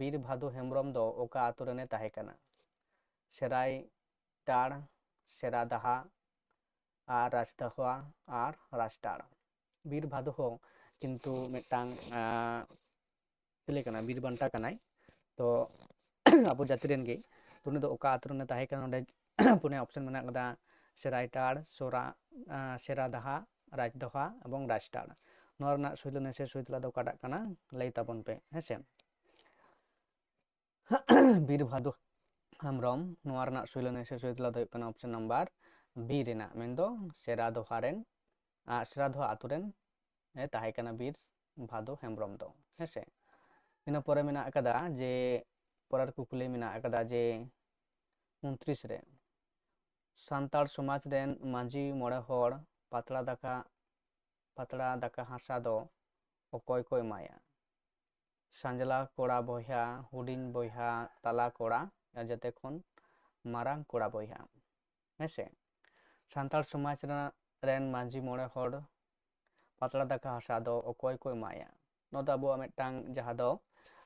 ᱵᱤᱨ ᱵᱷᱟᱫᱩ ᱦᱮᱢᱵᱨᱚᱢ ᱫᱚ ᱚᱠᱟ ᱟᱛᱳ ᱨᱮᱱᱮ ᱛᱟᱦᱮᱸ ᱠᱟᱱᱟ? ᱥᱮᱨᱟᱭ ᱴᱟᱲ, ᱥᱮᱨᱟ ᱫᱟᱦᱟ, ᱟᱨ ᱨᱟᱡᱽᱫᱟᱦᱟ ᱟᱨ ᱨᱟᱡᱽᱴᱟᱲ᱾ ᱵᱤᱨ ᱵᱷᱟᱫᱩ ᱦᱚᱸ ᱠᱤᱱᱛᱩ ᱢᱤᱫᱴᱟᱝ, ᱟᱸ, ᱪᱤᱞᱤ ᱠᱟᱱᱟ? ᱵᱤᱨ ᱵᱟᱱᱴᱟ ᱠᱟᱱᱟᱭ᱾ ᱛᱚ ᱟᱵᱚ ᱡᱟᱹᱛᱤ ᱨᱮᱱ ᱜᱮ᱾ ᱛᱚ ᱩᱱᱤ ᱫᱚ ᱚᱠᱟ ᱟᱛᱳ ᱨᱮᱱᱮ ᱛᱟᱦᱮᱸ ᱠᱟᱱᱟ? ᱚᱸᱰᱮ ᱯᱩᱱᱭᱟ ᱚᱯᱥᱮᱱ ᱢᱮᱱᱟᱜ ᱠᱟᱫᱟ, ᱥᱮᱨᱟᱭᱴᱟᱲ, ᱥᱚᱨᱟ, ᱟᱸ, ᱥᱮᱨᱟᱫᱟᱦᱟ, ᱨᱟᱡᱽᱫᱚᱦᱟ ᱮᱵᱚᱝ ᱨᱟᱡᱽᱴᱟᱲ᱾ ᱱᱚᱣᱟ ᱨᱮᱱᱟᱜ ᱥᱩᱭᱞᱟᱹ ᱱᱮᱥᱮ ᱥᱩᱭ ᱛᱮᱞᱟ ᱫᱚ ᱚᱠᱟᱴᱟᱜ ᱠᱟᱱᱟ? ᱞᱟᱹᱭ ᱛᱟᱵᱚᱱ ᱯᱮ, ᱦᱮᱸ ᱥᱮ᱾ ᱵᱤᱨ ᱵᱷᱟᱫᱩ ᱦᱮᱢᱵᱨᱚᱢ, ᱱᱚᱣᱟ ᱨᱮᱱᱟᱜ ᱥᱩᱭᱞᱟᱹ ᱱᱮᱥᱮ ᱥᱩᱭ ᱛᱮᱞᱟ ᱫᱚ ᱦᱩᱭᱩᱜ ᱠᱟᱱᱟ ᱚᱯᱥᱮᱱ ᱱᱟᱢᱵᱟᱨ ᱵᱤ ᱨᱮᱱᱟᱜ, ᱢᱮᱱᱫᱚ ᱥᱮᱨᱟᱫᱚᱦᱟ ᱨᱮᱱ, ᱟᱨ ᱥᱮᱨᱟᱫᱚᱦᱟ ᱟᱛᱳ ᱨᱮᱱ ᱮ ᱛᱟᱦᱮᱸ ᱠᱟᱱᱟ ᱵᱤᱨ ᱵᱷᱟᱫᱩ ᱦᱮᱢᱵᱨᱚᱢ ᱫᱚ, ᱦᱮᱸ ᱥᱮ᱾ ᱤᱱᱟᱹ ᱯᱚᱨᱮ ᱢᱮᱱᱟᱜ ᱟᱠᱟᱫᱟ ᱡᱮ, ᱯᱚᱨᱮᱨ ᱠᱩᱠᱞᱤ ᱢᱮᱱᱟᱜ ᱟᱠᱟᱫᱟ ᱡᱮ ᱩᱱᱛᱨᱤᱥ ᱨᱮ, ᱥᱟᱱᱛᱟᱲ ᱥᱚᱢᱟᱡᱽ ᱨᱮᱱ ᱢᱟᱹᱡᱷᱤ ᱢᱚᱬᱮ ᱦᱚᱲ ᱯᱟᱛᱲᱟ ᱫᱟᱠᱟ, ᱯᱟᱛᱲᱟ ᱫᱟᱠᱟ ᱦᱟᱥᱟ ᱫᱚ ᱚᱠᱚᱭ ᱠᱚ ᱮᱢᱟᱭᱟ? ᱥᱟᱸᱡᱽᱞᱟ ᱠᱚᱲᱟ ᱵᱚᱭᱦᱟ, ᱦᱩᱰᱤᱧ ᱵᱚᱭᱦᱟ, ᱛᱟᱞᱟ ᱠᱚᱲᱟ, ᱟᱨ ᱡᱚᱛᱚ ᱠᱷᱚᱱ ᱢᱟᱨᱟᱝ ᱠᱚᱲᱟ ᱵᱚᱭᱦᱟ᱾ ᱦᱮᱸ ᱥᱮ? ᱥᱟᱱᱛᱟᱲ ᱥᱚᱢᱟᱡᱽ ᱨᱮᱱᱟᱜ, ᱨᱮᱱ ᱢᱟᱹᱡᱷᱤ ᱢᱚᱬᱮ ᱦᱚᱲ ᱯᱟᱛᱲᱟ ᱫᱟᱠᱟ ᱦᱟᱥᱟ ᱫᱚ ᱚᱠᱚᱭ ᱠᱚ ᱮᱢᱟᱭᱟ? ᱱᱚᱣᱟ ᱫᱚ ᱟᱵᱚᱣᱟᱜ ᱢᱤᱫᱴᱟᱝ, ᱡᱟᱦᱟᱸ ᱫᱚ,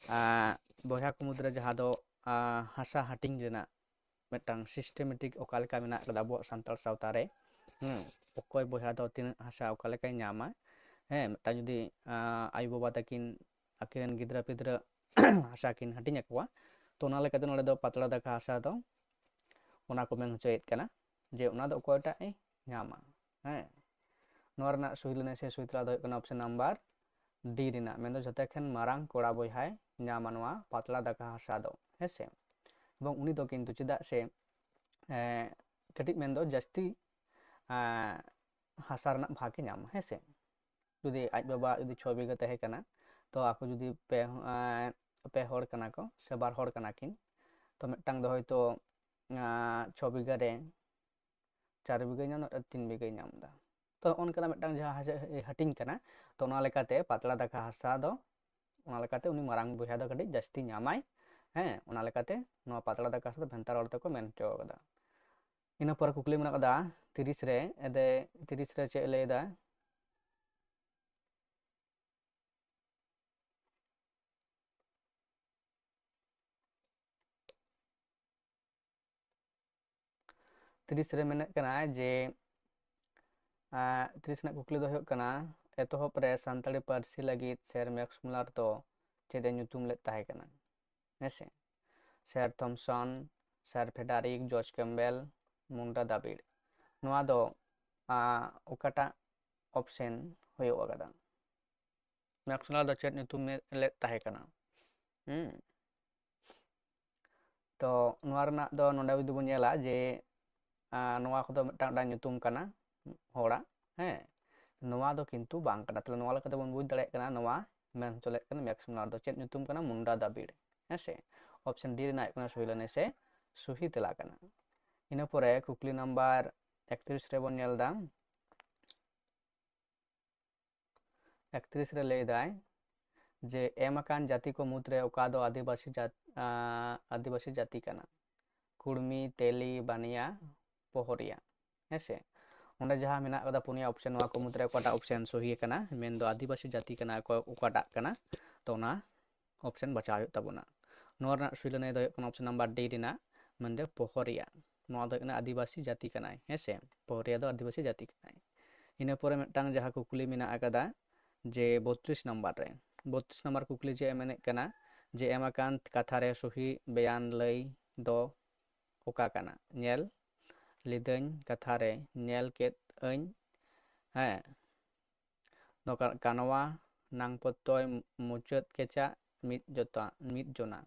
ᱟᱸ, ᱵᱚᱭᱦᱟ ᱠᱚ ᱢᱩᱫᱽᱨᱮ ᱡᱟᱦᱟᱸ ᱫᱚ, ᱟᱸ, ᱦᱟᱥᱟ ᱦᱟᱹᱴᱤᱧ ᱨᱮᱱᱟᱜ ᱢᱤᱫᱴᱟᱝ systematic ᱚᱠᱟ ᱞᱮᱠᱟ ᱢᱮᱱᱟᱜ ᱠᱟᱫᱟ ᱟᱵᱚᱣᱟᱜ ᱥᱟᱱᱛᱟᱲ ᱥᱟᱶᱛᱟ ᱨᱮ᱾ ᱦᱮᱸ, ᱚᱠᱚᱭ ᱵᱚᱭᱦᱟ ᱫᱚ ᱛᱤᱱᱟᱹᱜ ᱦᱟᱥᱟ ᱚᱠᱟ ᱞᱮᱠᱟᱭ ᱧᱟᱢᱟ? ᱦᱮᱸ, ᱢᱤᱫᱴᱟᱝ ᱡᱩᱫᱤ, ᱟᱸ, ᱟᱭᱳᱼᱵᱟᱵᱟ ᱛᱟᱹᱠᱤᱱ ᱟᱹᱠᱤᱱ ᱨᱮᱱ ᱜᱤᱫᱽᱨᱟᱹ ᱯᱤᱫᱽᱨᱟᱹ ᱦᱟᱥᱟ ᱠᱤᱱ ᱦᱟᱹᱴᱤᱧ ᱟᱠᱚᱣᱟ, ᱛᱚ ᱚᱱᱟ ᱞᱮᱠᱟᱛᱮ ᱱᱚᱰᱮ ᱫᱚ ᱯᱟᱛᱲᱟ ᱫᱟᱠᱟ ᱦᱟᱥᱟ ᱫᱚ ᱚᱱᱟ ᱠᱚ ᱢᱮᱱ ᱦᱚᱪᱚᱭᱮᱫ ᱠᱟᱱᱟ ᱡᱮ ᱚᱱᱟ ᱫᱚ ᱚᱠᱚᱭᱴᱟᱜ ᱮ ᱧᱟᱢᱟ᱾ ᱦᱮᱸ, ᱱᱚᱣᱟ ᱨᱮᱱᱟᱜ ᱥᱩᱭᱞᱟᱹ ᱱᱮᱥᱮ ᱥᱩᱭ ᱛᱮᱞᱟ ᱫᱚ ᱦᱩᱭᱩᱜ ᱠᱟᱱᱟ ᱚᱯᱥᱮᱱ ᱱᱟᱢᱵᱟᱨ ᱰᱤ ᱨᱮᱱᱟᱜ, ᱢᱮᱱᱫᱚ ᱡᱷᱚᱛᱚ ᱠᱷᱚᱱ ᱢᱟᱨᱟᱝ ᱠᱚᱲᱟ ᱵᱚᱭᱦᱟᱭ ᱧᱟᱢᱟ ᱱᱚᱣᱟ ᱯᱟᱛᱲᱟ ᱫᱟᱠᱟ ᱦᱟᱥᱟ ᱫᱚ, ᱦᱮᱸ ᱥᱮ᱾ ᱮᱵᱚᱝ ᱩᱱᱤ ᱫᱚ ᱠᱤᱱᱛᱩ ᱪᱮᱫᱟᱜ ᱥᱮ, ᱮᱸ, ᱠᱟᱹᱴᱤᱡ ᱢᱮᱱᱫᱚ ᱡᱟᱹᱥᱛᱤ ᱟᱸ, ᱦᱟᱥᱟ ᱨᱮᱱᱟᱜ ᱵᱷᱟᱜᱽ ᱮ ᱧᱟᱢᱟ, ᱦᱮᱸ ᱥᱮ᱾ ᱡᱩᱫᱤ ᱟᱡ ᱵᱟᱵᱟ ᱡᱩᱫᱤ ᱪᱷᱚ ᱵᱤᱜᱷᱟᱹ ᱛᱟᱦᱮᱸ ᱠᱟᱱᱟ, ᱛᱚ ᱟᱠᱚ ᱡᱩᱫᱤ ᱯᱮ, ᱟᱸ, ᱯᱮ ᱦᱚᱲ ᱠᱟᱱᱟ ᱠᱚ ᱥᱮ ᱵᱟᱨ ᱦᱚᱲ ᱠᱟᱱᱟ ᱠᱤᱱ, ᱛᱚ ᱢᱤᱫᱴᱟᱝ ᱫᱚ ᱦᱚᱭᱛᱳ ᱟᱸ, ᱪᱷᱚ ᱵᱤᱜᱷᱟᱹ ᱨᱮ ᱪᱟᱨ ᱵᱤᱜᱷᱟᱹ ᱧᱟᱢ ᱮᱫᱟ, ᱢᱤᱫᱴᱟᱝ ᱛᱤᱱ ᱵᱤᱜᱷᱟᱹᱭ ᱧᱟᱢ ᱮᱫᱟ᱾ ᱛᱚ ᱚᱱᱠᱟᱱᱟᱜ ᱢᱤᱫᱴᱟᱝ ᱡᱟᱦᱟᱸ ᱦᱟᱥᱟ ᱦᱟᱹᱴᱤᱧ ᱠᱟᱱᱟ, ᱛᱚ ᱚᱱᱟ ᱞᱮᱠᱟᱛᱮ ᱯᱟᱛᱲᱟ ᱫᱟᱠᱟ ᱦᱟᱥᱟ ᱫᱚ, ᱚᱱᱟ ᱞᱮᱠᱟᱛᱮ ᱩᱱᱤ ᱢᱟᱨᱟᱝ ᱵᱚᱭᱦᱟ ᱫᱚ ᱠᱟᱹᱴᱤᱡ ᱡᱟᱹᱥᱛᱤ ᱧᱟᱢᱟᱭ᱾ ᱦᱮᱸ, ᱚᱱᱟ ᱞᱮᱠᱟᱛᱮ ᱱᱚᱣᱟ ᱯᱟᱛᱲᱟ ᱫᱟᱠᱟ ᱦᱟᱥᱟ ᱫᱚ ᱵᱷᱮᱱᱛᱟ ᱨᱚᱲ ᱛᱮᱠᱚ ᱢᱮᱱ ᱦᱚᱪᱚ ᱠᱟᱫᱟ᱾ ᱤᱱᱟᱹ ᱯᱚᱨᱮ ᱠᱩᱠᱞᱤ ᱢᱮᱱᱟᱜ ᱠᱟᱫᱟ ᱛᱤᱨᱤᱥ ᱨᱮ, ᱮᱫᱮ ᱛᱤᱨᱤᱥ ᱨᱮ ᱪᱮᱫ ᱮ ᱞᱟᱹᱭ ᱮᱫᱟ? ᱛᱤᱨᱤᱥ ᱨᱮ ᱢᱮᱱᱮᱫ ᱠᱟᱱᱟ ᱡᱮ, ᱟᱸ, ᱛᱤᱨᱤᱥ ᱨᱮᱱᱟᱜ ᱠᱩᱠᱞᱤ ᱫᱚ ᱦᱩᱭᱩᱜ ᱠᱟᱱᱟ, ᱮᱛᱚᱦᱚᱵ ᱨᱮ ᱥᱟᱱᱛᱟᱲᱤ ᱯᱟᱹᱨᱥᱤ ᱞᱟᱹᱜᱤᱫ ᱥᱮᱨ ᱢᱮᱠᱥ ᱢᱩᱞᱟᱨ ᱫᱚ ᱪᱮᱫ ᱮ ᱧᱩᱛᱩᱢ ᱞᱮᱫ ᱛᱟᱦᱮᱸ ᱠᱟᱱᱟ? ᱦᱮᱸ ᱥᱮ, ᱥᱮᱨ ᱛᱷᱚᱢᱥᱚᱱ, ᱥᱮᱨ ᱯᱷᱮᱰᱟᱨᱤᱠ, ᱡᱚᱨᱡᱽ ᱠᱮᱢᱵᱮᱞ, ᱢᱩᱱᱰᱟ ᱫᱟᱵᱤᱲ᱾ ᱱᱚᱣᱟ ᱫᱚ, ᱟᱸ, ᱚᱠᱟᱴᱟᱜ ᱚᱯᱥᱮᱱ ᱦᱩᱭᱩᱜ ᱟᱠᱟᱫᱟ? ᱢᱮᱠᱥ ᱢᱩᱞᱟᱨ ᱫᱚ ᱪᱮᱫ ᱧᱩᱛᱩᱢ ᱮ ᱞᱮᱫ ᱛᱟᱦᱮᱸ ᱠᱟᱱᱟ? ᱦᱩᱸ᱾ ᱛᱚ ᱱᱚᱣᱟ ᱨᱮᱱᱟᱜ ᱫᱚ ᱱᱚᱰᱮ ᱡᱩᱫᱤ ᱵᱚᱱ ᱧᱮᱞᱟ ᱡᱮ, ᱟᱸ, ᱱᱚᱣᱟ ᱠᱚᱫᱚ ᱢᱤᱫᱴᱟᱝ, ᱢᱤᱫᱴᱟᱝ ᱧᱩᱛᱩᱢ ᱠᱟᱱᱟ ᱦᱚᱲᱟᱜ, ᱦᱮᱸ᱾ ᱱᱚᱣᱟ ᱫᱚ ᱠᱤᱱᱛᱩ ᱵᱟᱝ ᱠᱟᱱᱟ᱾ ᱛᱟᱦᱞᱮ ᱱᱚᱣᱟ ᱞᱮᱠᱟᱛᱮ ᱵᱚᱱ ᱵᱩᱡᱽ ᱫᱟᱲᱮᱭᱟᱜ ᱠᱟᱱᱟ ᱱᱚᱣᱟ ᱢᱮᱱ ᱦᱚᱪᱚ ᱞᱮᱫ ᱠᱟᱱᱟ ᱢᱮᱠᱥ ᱢᱩᱞᱟᱨ ᱫᱚ ᱪᱮᱫ ᱧᱩᱛᱩᱢ ᱠᱟᱱᱟ? ᱢᱩᱱᱰᱟ ᱫᱟᱵᱤᱲ, ᱦᱮᱸ ᱥᱮ᱾ ᱚᱯᱥᱮᱱ ᱰᱤ ᱨᱮᱱᱟᱜ ᱦᱩᱭᱩᱜ ᱠᱟᱱᱟ ᱥᱩᱦᱤ ᱞᱟᱹᱱᱟᱹᱭ ᱥᱮ ᱥᱩᱦᱤ ᱛᱮᱞᱟ ᱠᱟᱱᱟ᱾ ᱤᱱᱟᱹ ᱯᱚᱨᱮ ᱠᱩᱠᱞᱤ ᱱᱟᱢᱵᱟᱨ ᱮᱠᱛᱨᱤᱥ ᱨᱮᱵᱚᱱ ᱧᱮᱞ ᱮᱫᱟ᱾ ᱮᱠᱛᱨᱤᱥ ᱨᱮ ᱞᱟᱹᱭ ᱮᱫᱟᱭ ᱡᱮ ᱮᱢ ᱟᱠᱟᱱ ᱡᱟᱹᱛᱤ ᱠᱚ ᱢᱩᱫᱽᱨᱮ ᱚᱠᱟ ᱫᱚ ᱟᱹᱫᱤᱵᱟᱹᱥᱤ ᱡᱟᱹᱛ-, ᱟᱸ, ᱟᱹᱫᱤᱵᱟᱹᱥᱤ ᱡᱟᱹᱛᱤ ᱠᱟᱱᱟ? ᱠᱩᱲᱢᱤ, ᱛᱮᱞᱤ, ᱵᱟᱱᱤᱭᱟ, ᱯᱚᱦᱚᱨᱤᱭᱟ᱾ ᱦᱮᱸ ᱥᱮ, ᱚᱸᱰᱮ ᱡᱟᱦᱟᱸ ᱢᱮᱱᱟᱜ ᱠᱟᱫᱟ ᱯᱩᱱᱭᱟ ᱚᱯᱥᱮᱱ, ᱱᱚᱣᱟ ᱠᱚ ᱢᱩᱫᱽᱨᱮ ᱚᱠᱟᱴᱟᱜ ᱚᱯᱥᱮᱱ ᱥᱚᱦᱤ ᱠᱟᱱᱟ, ᱢᱮᱱᱫᱚ ᱟᱹᱫᱤᱵᱟᱹᱥᱤ ᱡᱟᱹᱛᱤ ᱠᱟᱱᱟ ᱚᱠᱚᱭ, ᱚᱠᱟᱴᱟᱜ ᱠᱟᱱᱟ, ᱛᱚ ᱚᱱᱟ ᱚᱯᱥᱮᱱ ᱵᱟᱪᱷᱟᱣ ᱦᱩᱭᱩᱜ ᱛᱟᱵᱚᱱᱟ᱾ ᱱᱚᱣᱟ ᱨᱮᱱᱟᱜ ᱥᱩᱦᱤ ᱞᱟᱹᱱᱟᱹᱭ ᱫᱚ ᱦᱩᱭᱩᱜ ᱠᱟᱱᱟ ᱚᱯᱥᱮᱱ ᱱᱟᱢᱵᱟᱨ ᱰᱤ ᱨᱮᱱᱟᱜ, ᱢᱮᱱᱫᱚ ᱯᱚᱦᱚᱨᱤᱭᱟ᱾ ᱱᱚᱣᱟ ᱫᱚ ᱦᱩᱭᱩᱜ ᱠᱟᱱᱟ ᱟᱹᱫᱤᱵᱟᱹᱥᱤ ᱡᱟᱹᱛᱤ ᱠᱟᱱᱟᱭ, ᱦᱮᱸ ᱥᱮ, ᱯᱚᱦᱚᱨᱤᱭᱟ ᱫᱚ ᱟᱹᱫᱤᱵᱟᱹᱥᱤ ᱡᱟᱹᱛᱤ ᱠᱟᱱᱟᱭ᱾ ᱤᱱᱟᱹ ᱯᱚᱨᱮ ᱢᱤᱫᱴᱟᱝ ᱡᱟᱦᱟᱸ ᱠᱩᱠᱞᱤ ᱢᱮᱱᱟᱜ ᱟᱠᱟᱫᱟ ᱡᱮ ᱵᱚᱛᱨᱤᱥ ᱱᱟᱢᱵᱟᱨ ᱨᱮ, ᱵᱚᱛᱨᱤᱥ ᱱᱟᱢᱵᱟᱨ ᱠᱩᱠᱞᱤ ᱪᱮᱫ ᱮ ᱢᱮᱱᱮᱫ ᱠᱟᱱᱟ ᱡᱮ ᱮᱢ ᱟᱠᱟᱱ ᱠᱟᱛᱷᱟ ᱨᱮ ᱥᱚᱦᱤ ᱵᱮᱭᱟᱱ ᱞᱟᱹᱭ ᱫᱚ ᱚᱠᱟ ᱠᱟᱱᱟ? ᱧᱮᱞ ᱞᱤᱫᱟᱹᱧ ᱠᱟᱛᱷᱟ ᱨᱮ ᱧᱮᱞ ᱠᱮᱫ ᱟᱹᱧ, ᱦᱮᱸ, ᱫᱚ ᱠᱟ-, ᱠᱟᱱᱣᱟ ᱱᱟᱝ ᱯᱚᱛᱚᱭ ᱢᱩᱪᱟᱹᱫ ᱠᱮᱪᱟᱜ ᱢᱤᱫ ᱡᱚᱛᱟ, ᱢᱤᱫ ᱡᱚᱱᱟ,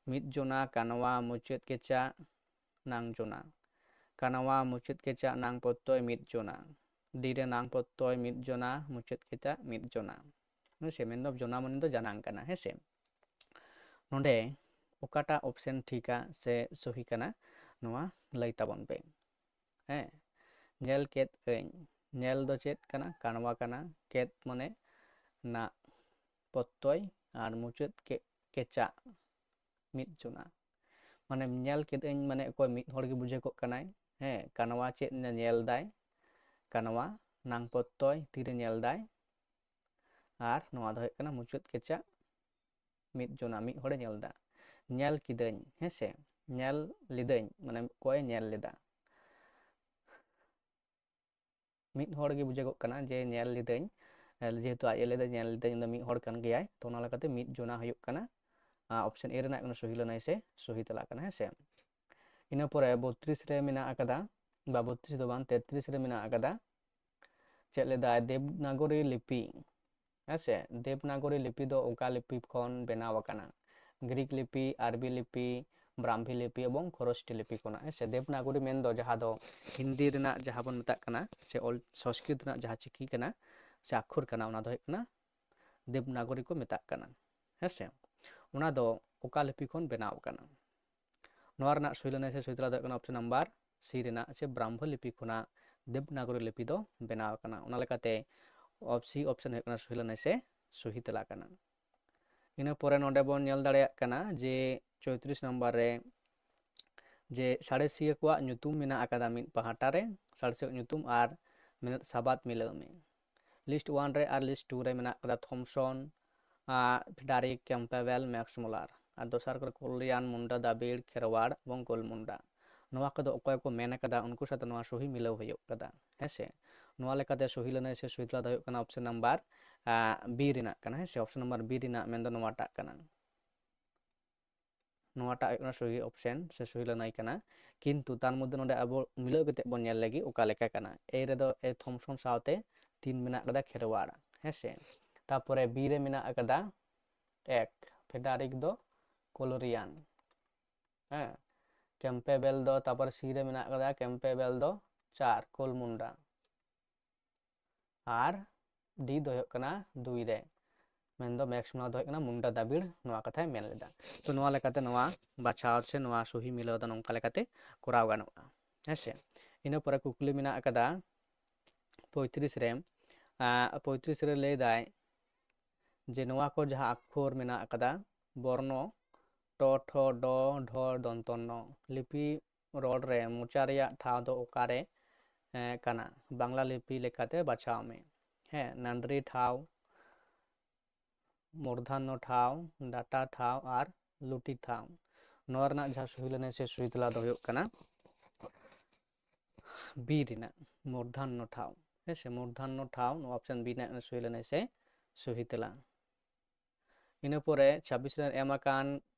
ᱢᱤᱫ ᱡᱚᱱᱟ ᱠᱟᱱᱣᱟ ᱢᱩᱪᱟᱹᱫ ᱠᱮᱪᱟᱜ ᱱᱟᱝ ᱡᱚᱱᱟ, ᱠᱟᱱᱣᱟ ᱢᱩᱪᱟᱹᱫ ᱠᱮᱪᱟᱜ ᱱᱟᱝ ᱯᱚᱛᱛᱚᱭ ᱢᱤᱫ ᱡᱚᱱᱟ᱾ ᱰᱤ ᱨᱮ ᱱᱟᱝ ᱯᱚᱛᱛᱚᱭ ᱢᱤᱫ ᱡᱚᱱᱟ, ᱢᱩᱪᱟᱹᱫ ᱠᱮᱪᱟᱜ ᱢᱤᱫ ᱡᱚᱱᱟ᱾ ᱦᱮᱸ ᱥᱮ, ᱢᱮᱱᱫᱚ ᱡᱚᱱᱟ ᱢᱟᱱᱮ ᱫᱚ ᱡᱟᱱᱟᱝ ᱠᱟᱱᱟ, ᱦᱮᱸ ᱥᱮ᱾ ᱱᱚᱰᱮ ᱚᱠᱟᱴᱟᱜ ᱚᱯᱥᱮᱱ ᱴᱷᱤᱠᱟ ᱥᱮ ᱥᱚᱦᱤ ᱠᱟᱱᱟ, ᱱᱚᱣᱟ ᱞᱟᱹᱭ ᱛᱟᱵᱚᱱ ᱯᱮ᱾ ᱦᱮᱸ, ᱧᱮᱞ ᱠᱮᱫ ᱟᱹᱧ, ᱧᱮᱞ ᱫᱚ ᱪᱮᱫ ᱠᱟᱱᱟ? ᱠᱟᱱᱣᱟ ᱠᱟᱱᱟ᱾ ᱠᱮᱫ ᱢᱟᱱᱮ ᱱᱟᱜ, ᱯᱚᱛᱛᱚᱭ, ᱟᱨ ᱢᱩᱪᱟᱹᱫ ᱠᱮ-, ᱠᱮᱪᱟᱜ, ᱢᱤᱫ ᱡᱚᱱᱟ᱾ ᱢᱟᱱᱮ ᱧᱮᱞ ᱠᱮᱫᱟᱹᱧ ᱢᱟᱱᱮ ᱚᱠᱚᱭ? ᱢᱤᱫ ᱦᱚᱲ ᱜᱮ ᱵᱩᱡᱷᱟᱹᱜᱚᱜ ᱠᱟᱱᱟᱭ᱾ ᱦᱮᱸ, ᱠᱟᱱᱣᱟ ᱪᱮᱫ ᱧᱮ-, ᱧᱮᱞ ᱫᱟᱭ? ᱠᱟᱱᱣᱟ ᱱᱟᱝ ᱯᱚᱛᱛᱚᱭ ᱛᱤᱨᱮ ᱧᱮᱞ ᱫᱟᱭ? ᱟᱨ ᱱᱚᱣᱟ ᱫᱚ ᱦᱩᱭᱩᱜ ᱠᱟᱱᱟ ᱢᱩᱪᱟᱹᱫ ᱠᱮᱪᱟᱜ, ᱢᱤᱫ ᱡᱚᱱᱟ, ᱢᱤᱫ ᱦᱚᱲᱮ ᱧᱮᱞ ᱮᱫᱟ᱾ ᱧᱮᱞ ᱠᱤᱫᱟᱹᱧ, ᱦᱮᱸ ᱥᱮ, ᱧᱮᱞ ᱞᱤᱫᱟᱹᱧ, ᱢᱟᱱᱮ ᱚᱠᱚᱭᱮ ᱧᱮᱞ ᱞᱮᱫᱟ? ᱢᱤᱫ ᱦᱚᱲ ᱜᱮ ᱵᱩᱡᱷᱟᱹᱜᱚᱜ ᱠᱟᱱᱟ ᱡᱮ ᱧᱮᱞ ᱞᱤᱫᱟᱹᱧ, ᱡᱮᱦᱮᱛᱩ ᱟᱡ ᱮ ᱞᱟᱹᱭᱫᱟ ᱧᱮᱞ ᱞᱤᱫᱟᱹᱧ, ᱩᱱᱤ ᱫᱚ ᱢᱤᱫ ᱦᱚᱲ ᱠᱟᱱ ᱜᱮᱭᱟᱭ, ᱛᱚ ᱚᱱᱟ ᱞᱮᱠᱟᱛᱮ ᱢᱤᱫ ᱡᱚᱱᱟ ᱦᱩᱭᱩᱜ ᱠᱟᱱᱟ ᱚᱯᱥᱮᱱ ᱮ ᱨᱮᱱᱟᱜ ᱠᱟᱱᱟ ᱥᱚᱦᱤ ᱞᱟᱹᱱᱟᱹᱭ ᱥᱮ ᱥᱚᱦᱤ ᱛᱮᱞᱟ ᱠᱟᱱᱟ, ᱦᱮᱸ ᱥᱮ᱾ ᱤᱱᱟᱹ ᱯᱚᱨᱮ ᱵᱚᱛᱨᱤᱥ ᱨᱮ ᱢᱮᱱᱟᱜ ᱟᱠᱟᱫᱟ, ᱵᱟ ᱵᱚᱛᱨᱤᱥ ᱫᱚ ᱵᱟᱝ, ᱛᱮᱛᱨᱤᱥ ᱨᱮ ᱢᱮᱱᱟᱜ ᱟᱠᱟᱫᱟ᱾ ᱪᱮᱫ ᱞᱮᱫᱟᱭ? ᱫᱮᱵᱽᱱᱟᱜᱚᱨᱤ ᱞᱤᱯᱤ, ᱦᱮᱸ ᱥᱮ, ᱫᱮᱵᱽᱱᱟᱜᱚᱨᱤ ᱞᱤᱯᱤ ᱫᱚ ᱚᱠᱟ ᱞᱤᱯᱤ ᱠᱷᱚᱱ ᱵᱮᱱᱟᱣ ᱟᱠᱟᱱᱟ? ᱜᱨᱤᱠ ᱞᱤᱯᱤ, ᱟᱨᱵᱤ ᱞᱤᱯᱤ, ᱵᱨᱟᱢᱵᱷᱤ ᱞᱤᱯᱤ ᱮᱵᱚᱝ ᱠᱷᱚᱨᱚᱥᱴᱤ ᱞᱤᱯᱤ ᱠᱷᱚᱱᱟᱜ, ᱦᱮᱸ ᱥᱮ᱾ ᱫᱮᱵᱽᱱᱟᱜᱚᱨᱤ ᱢᱮᱱᱫᱚ ᱡᱟᱦᱟᱸ ᱫᱚ ᱦᱤᱱᱫᱤ ᱨᱮᱱᱟᱜ ᱡᱟᱦᱟᱸ ᱵᱚᱱ ᱢᱮᱛᱟᱜ ᱠᱟᱱᱟ ᱥᱮ ᱚᱞ ᱥᱚᱝᱥᱠᱨᱤᱛ ᱨᱮᱱᱟᱜ ᱡᱟᱦᱟᱸ ᱪᱤᱠᱤ ᱠᱟᱱᱟ ᱥᱮ ᱟᱠᱷᱚᱨ ᱠᱟᱱᱟ, ᱚᱱᱟ ᱫᱚ ᱦᱩᱭᱩᱜ ᱠᱟᱱᱟ ᱫᱮᱵᱽᱱᱟᱜᱚᱨᱤ ᱠᱚ ᱢᱮᱛᱟᱜ ᱠᱟᱱᱟ, ᱦᱮᱸ ᱥᱮ᱾ ᱚᱱᱟ ᱫᱚ ᱚᱠᱟ ᱞᱤᱯᱤ ᱠᱷᱚᱱ ᱵᱮᱱᱟᱣ ᱟᱠᱟᱱᱟ? ᱱᱚᱣᱟ ᱨᱮᱱᱟᱜ ᱥᱚᱦᱤ ᱞᱟᱹᱱᱟᱹᱭ ᱥᱮ ᱥᱚᱦᱤ ᱛᱮᱞᱟ ᱫᱚ ᱦᱩᱭᱩᱜ ᱠᱟᱱᱟ ᱚᱯᱥᱮᱱ ᱱᱟᱢᱵᱟᱨ ᱥᱤ ᱨᱮᱱᱟᱜ ᱥᱮ ᱵᱨᱟᱢᱵᱷᱚ ᱞᱤᱯᱤ ᱠᱷᱚᱱᱟᱜ ᱫᱮᱵᱽᱱᱟᱜᱚᱨᱤ ᱞᱤᱯᱤ ᱫᱚ ᱵᱮᱱᱟᱣ ᱟᱠᱟᱱᱟ᱾ ᱚᱱᱟ ᱞᱮᱠᱟᱛᱮ ᱚᱯ-, ᱥᱤ ᱚᱯᱥᱮᱱ ᱦᱩᱭᱩᱜ ᱠᱟᱱᱟ ᱥᱚᱦᱤ ᱞᱟᱹᱱᱟᱹᱭ ᱥᱮ ᱥᱚᱦᱤ ᱛᱮᱞᱟ ᱠᱟᱱᱟ᱾ ᱤᱱᱟᱹ ᱯᱚᱨᱮ ᱱᱚᱰᱮ ᱵᱚᱱ ᱧᱮᱞ ᱫᱟᱲᱮᱭᱟᱜ ᱠᱟᱱᱟ ᱡᱮ ᱪᱳᱭᱛᱨᱤᱥ ᱱᱟᱢᱵᱟᱨ ᱨᱮ ᱡᱮ ᱥᱟᱬᱮᱥᱤᱭᱟᱹ ᱠᱚᱣᱟᱜ ᱧᱩᱛᱩᱢ ᱢᱮᱱᱟᱜ ᱟᱠᱟᱫᱟ ᱢᱤᱫ ᱯᱟᱦᱴᱟ ᱨᱮ, ᱥᱟᱬᱮᱥᱤᱭᱟᱹ ᱧᱩᱛᱩᱢ ᱟᱨ ᱢᱮᱱᱮᱫ ᱥᱟᱵᱟᱫ ᱢᱤᱞᱟᱹᱣ ᱢᱮ᱾ ᱞᱤᱥᱴ ᱳᱣᱟᱱ ᱨᱮ ᱟᱨ ᱞᱤᱥᱴ ᱴᱩ ᱨᱮ ᱢᱮᱱᱟᱜ ᱟᱠᱟᱫᱟ ᱛᱷᱚᱢᱥᱚᱱ, ᱟᱨ ᱯᱷᱮᱰᱟᱨᱤᱠ, ᱠᱮᱢᱯᱵᱮᱞ, ᱢᱮᱠᱥ ᱢᱩᱞᱟᱨ᱾ ᱟᱨ ᱫᱚᱥᱟᱨ ᱠᱚᱨᱮ ᱠᱚᱞᱨᱤᱭᱟᱱ, ᱢᱩᱱᱰᱟ, ᱫᱟᱵᱤᱲ, ᱠᱷᱮᱨᱣᱟᱲ ᱮᱵᱚᱝ ᱜᱳᱞ ᱢᱩᱱᱰᱟ᱾ ᱱᱚᱣᱟ ᱠᱚᱫᱚ ᱚᱠᱚᱭ ᱠᱚ ᱢᱮᱱ ᱟᱠᱟᱫᱟ, ᱩᱱᱠᱩ ᱥᱟᱛᱮ ᱱᱚᱣᱟ ᱥᱚᱦᱤ ᱢᱤᱞᱟᱹᱣ ᱦᱩᱭᱩᱜ ᱠᱟᱫᱟ, ᱦᱮᱸ ᱥᱮ᱾ ᱱᱚᱣᱟ ᱞᱮᱠᱟᱛᱮ ᱥᱚᱦᱤ ᱞᱟᱹᱱᱟᱹᱭ ᱥᱮ ᱥᱚᱦᱤ ᱛᱮᱞᱟ ᱫᱚ ᱦᱩᱭᱩᱜ ᱠᱟᱱᱟ ᱚᱯᱥᱮᱱ ᱱᱟᱢᱵᱟᱨ, ᱟ, ᱵᱤ ᱨᱮᱱᱟᱜ ᱠᱟᱱᱟ, ᱦᱮᱸ ᱥᱮ᱾ ᱚᱯᱥᱮᱱ ᱱᱟᱢᱵᱟᱨ ᱵᱤ ᱨᱮᱱᱟᱜ ᱢᱮᱱᱫᱚ ᱱᱚᱣᱟᱴᱟᱜ ᱠᱟᱱᱟ, ᱱᱚᱣᱟᱴᱟᱜ ᱦᱩᱭᱩᱜ ᱠᱟᱱᱟ ᱥᱚᱦᱤ ᱚᱯᱥᱮᱱ ᱥᱮ ᱥᱚᱦᱤ ᱞᱟᱹᱱᱟᱹᱭ ᱠᱟᱱᱟ᱾ ᱠᱤᱱᱛᱩ ᱛᱟᱨ ᱢᱚᱫᱽᱫᱷᱮ ᱱᱚᱰᱮ ᱟᱵᱚ ᱢᱤᱞᱟᱹᱣ ᱠᱟᱛᱮ ᱵᱚᱱ ᱧᱮᱞ ᱞᱮᱜᱮ ᱚᱠᱟ ᱞᱮᱠᱟ ᱠᱟᱱᱟ᱾ ᱮ ᱨᱮᱫᱚ ᱮ ᱛᱷᱚᱢᱥᱚᱱ ᱥᱟᱶᱛᱮ ᱛᱤᱱ ᱢᱮᱱᱟᱜ ᱠᱟᱫᱟ ᱠᱷᱮᱨᱣᱟᱲ, ᱦᱮᱸ ᱥᱮ᱾ ᱛᱟᱯᱚᱨᱮ ᱵᱤ ᱨᱮ ᱢᱮᱱᱟᱜ ᱟᱠᱟᱫᱟ ᱮᱠ, ᱯᱷᱮᱰᱟᱨᱤᱠ ᱫᱚ ᱠᱳᱞᱨᱤᱭᱟᱱ, ᱦᱮᱸ᱾ ᱠᱮᱢᱯᱮᱵᱮᱞ ᱫᱚ, ᱛᱟᱨᱯᱚᱨ ᱥᱤ ᱨᱮ ᱢᱮᱱᱟᱜ ᱠᱟᱫᱟ ᱠᱮᱢᱯᱮᱵᱮᱞ ᱫᱚ ᱪᱟᱨ, ᱠᱳᱞ ᱢᱩᱱᱰᱟ᱾ ᱟᱨ ᱰᱤ ᱫᱚ ᱦᱩᱭᱩᱜ ᱠᱟᱱᱟ ᱫᱩᱭ ᱨᱮ, ᱢᱮᱱᱫᱚ ᱢᱮᱠᱥ ᱱᱚᱣᱟ ᱫᱚ ᱦᱩᱭᱩᱜ ᱠᱟᱱᱟ ᱢᱩᱱᱰᱟ ᱫᱟᱵᱤᱲ, ᱱᱚᱣᱟ ᱠᱟᱛᱷᱟᱭ ᱢᱮᱱ ᱞᱮᱫᱟ᱾ ᱛᱚ ᱱᱚᱣᱟ ᱞᱮᱠᱟᱛᱮ ᱱᱚᱣᱟ ᱵᱟᱪᱷᱟᱣ ᱥᱮ ᱱᱚᱣᱟ ᱥᱩᱦᱤ ᱢᱤᱞᱟᱹᱣ ᱫᱚ ᱱᱚᱝᱠᱟ ᱞᱮᱠᱟᱛᱮ ᱠᱚᱨᱟᱣ ᱜᱟᱱᱚᱜᱼᱟ᱾ ᱦᱮᱸ ᱥᱮ? ᱤᱱᱟᱹ ᱯᱚᱨᱮ ᱠᱩᱠᱞᱤ ᱢᱮᱱᱟᱜ ᱟᱠᱟᱫᱟ ᱯᱚᱸᱭᱛᱨᱤᱥ ᱨᱮ, ᱟᱸ, ᱯᱚᱸᱭᱛᱨᱤᱥ ᱨᱮ ᱞᱟᱹᱭ ᱫᱟᱭ ᱡᱮ ᱱᱚᱣᱟ ᱠᱚ ᱡᱟᱦᱟᱸ ᱟᱠᱷᱚᱨ ᱢᱮᱱᱟᱜ ᱟᱠᱟᱫᱟ, ᱵᱚᱨᱱᱚ, ᱴᱚ, ᱴᱷᱚ, ᱰᱚ, ᱰᱷᱚ, ᱫᱚᱱᱛᱚ, ᱱᱚ, ᱞᱤᱯᱤ ᱨᱚᱲ ᱨᱮ ᱢᱚᱪᱟ ᱨᱮᱭᱟᱜ ᱴᱷᱟᱶ ᱫᱚ ᱚᱠᱟᱨᱮ, ᱮᱸ, ᱠᱟᱱᱟ? ᱵᱟᱝᱞᱟ ᱞᱤᱯᱤ ᱞᱮᱠᱟᱛᱮ ᱵᱟᱪᱷᱟᱣ ᱢᱮ᱾ ᱦᱮᱸ, ᱱᱟᱱᱰᱨᱤ ᱴᱷᱟᱶ, ᱢᱩᱨᱫᱷᱟᱱᱱᱚ ᱴᱷᱟᱶ, ᱰᱟᱴᱟ ᱴᱷᱟᱶ ᱟᱨ ᱞᱩᱴᱤ ᱴᱷᱟᱶ᱾ ᱱᱚᱣᱟ ᱨᱮᱱᱟᱜ ᱡᱟᱦᱟᱸ ᱥᱩᱦᱤ ᱞᱟᱹᱱᱟᱹᱭ ᱥᱮ ᱥᱩᱦᱤ ᱛᱮᱞᱟ ᱫᱚ ᱦᱩᱭᱩᱜ ᱠᱟᱱᱟ ᱵᱤ ᱨᱮᱱᱟᱜ ᱢᱩᱨᱫᱷᱟᱱᱱᱚ ᱴᱷᱟᱶ᱾ ᱦᱮᱸ ᱥᱮ, ᱢᱩᱨᱫᱷᱟᱱᱱᱚ ᱴᱷᱟᱶ, ᱱᱚᱣᱟ ᱚᱯᱥᱮᱱ ᱵᱤ ᱨᱮᱱᱟᱜ ᱥᱩᱦᱤ ᱞᱟᱹᱱᱟᱹᱭ ᱥᱮ ᱥᱩᱦᱤ ᱛᱮᱞᱟ᱾ ᱤᱱᱟᱹ ᱯᱚᱨᱮ ᱪᱷᱟᱵᱵᱤᱥ ᱨᱮ ᱮᱢ ᱟᱠᱟᱱ,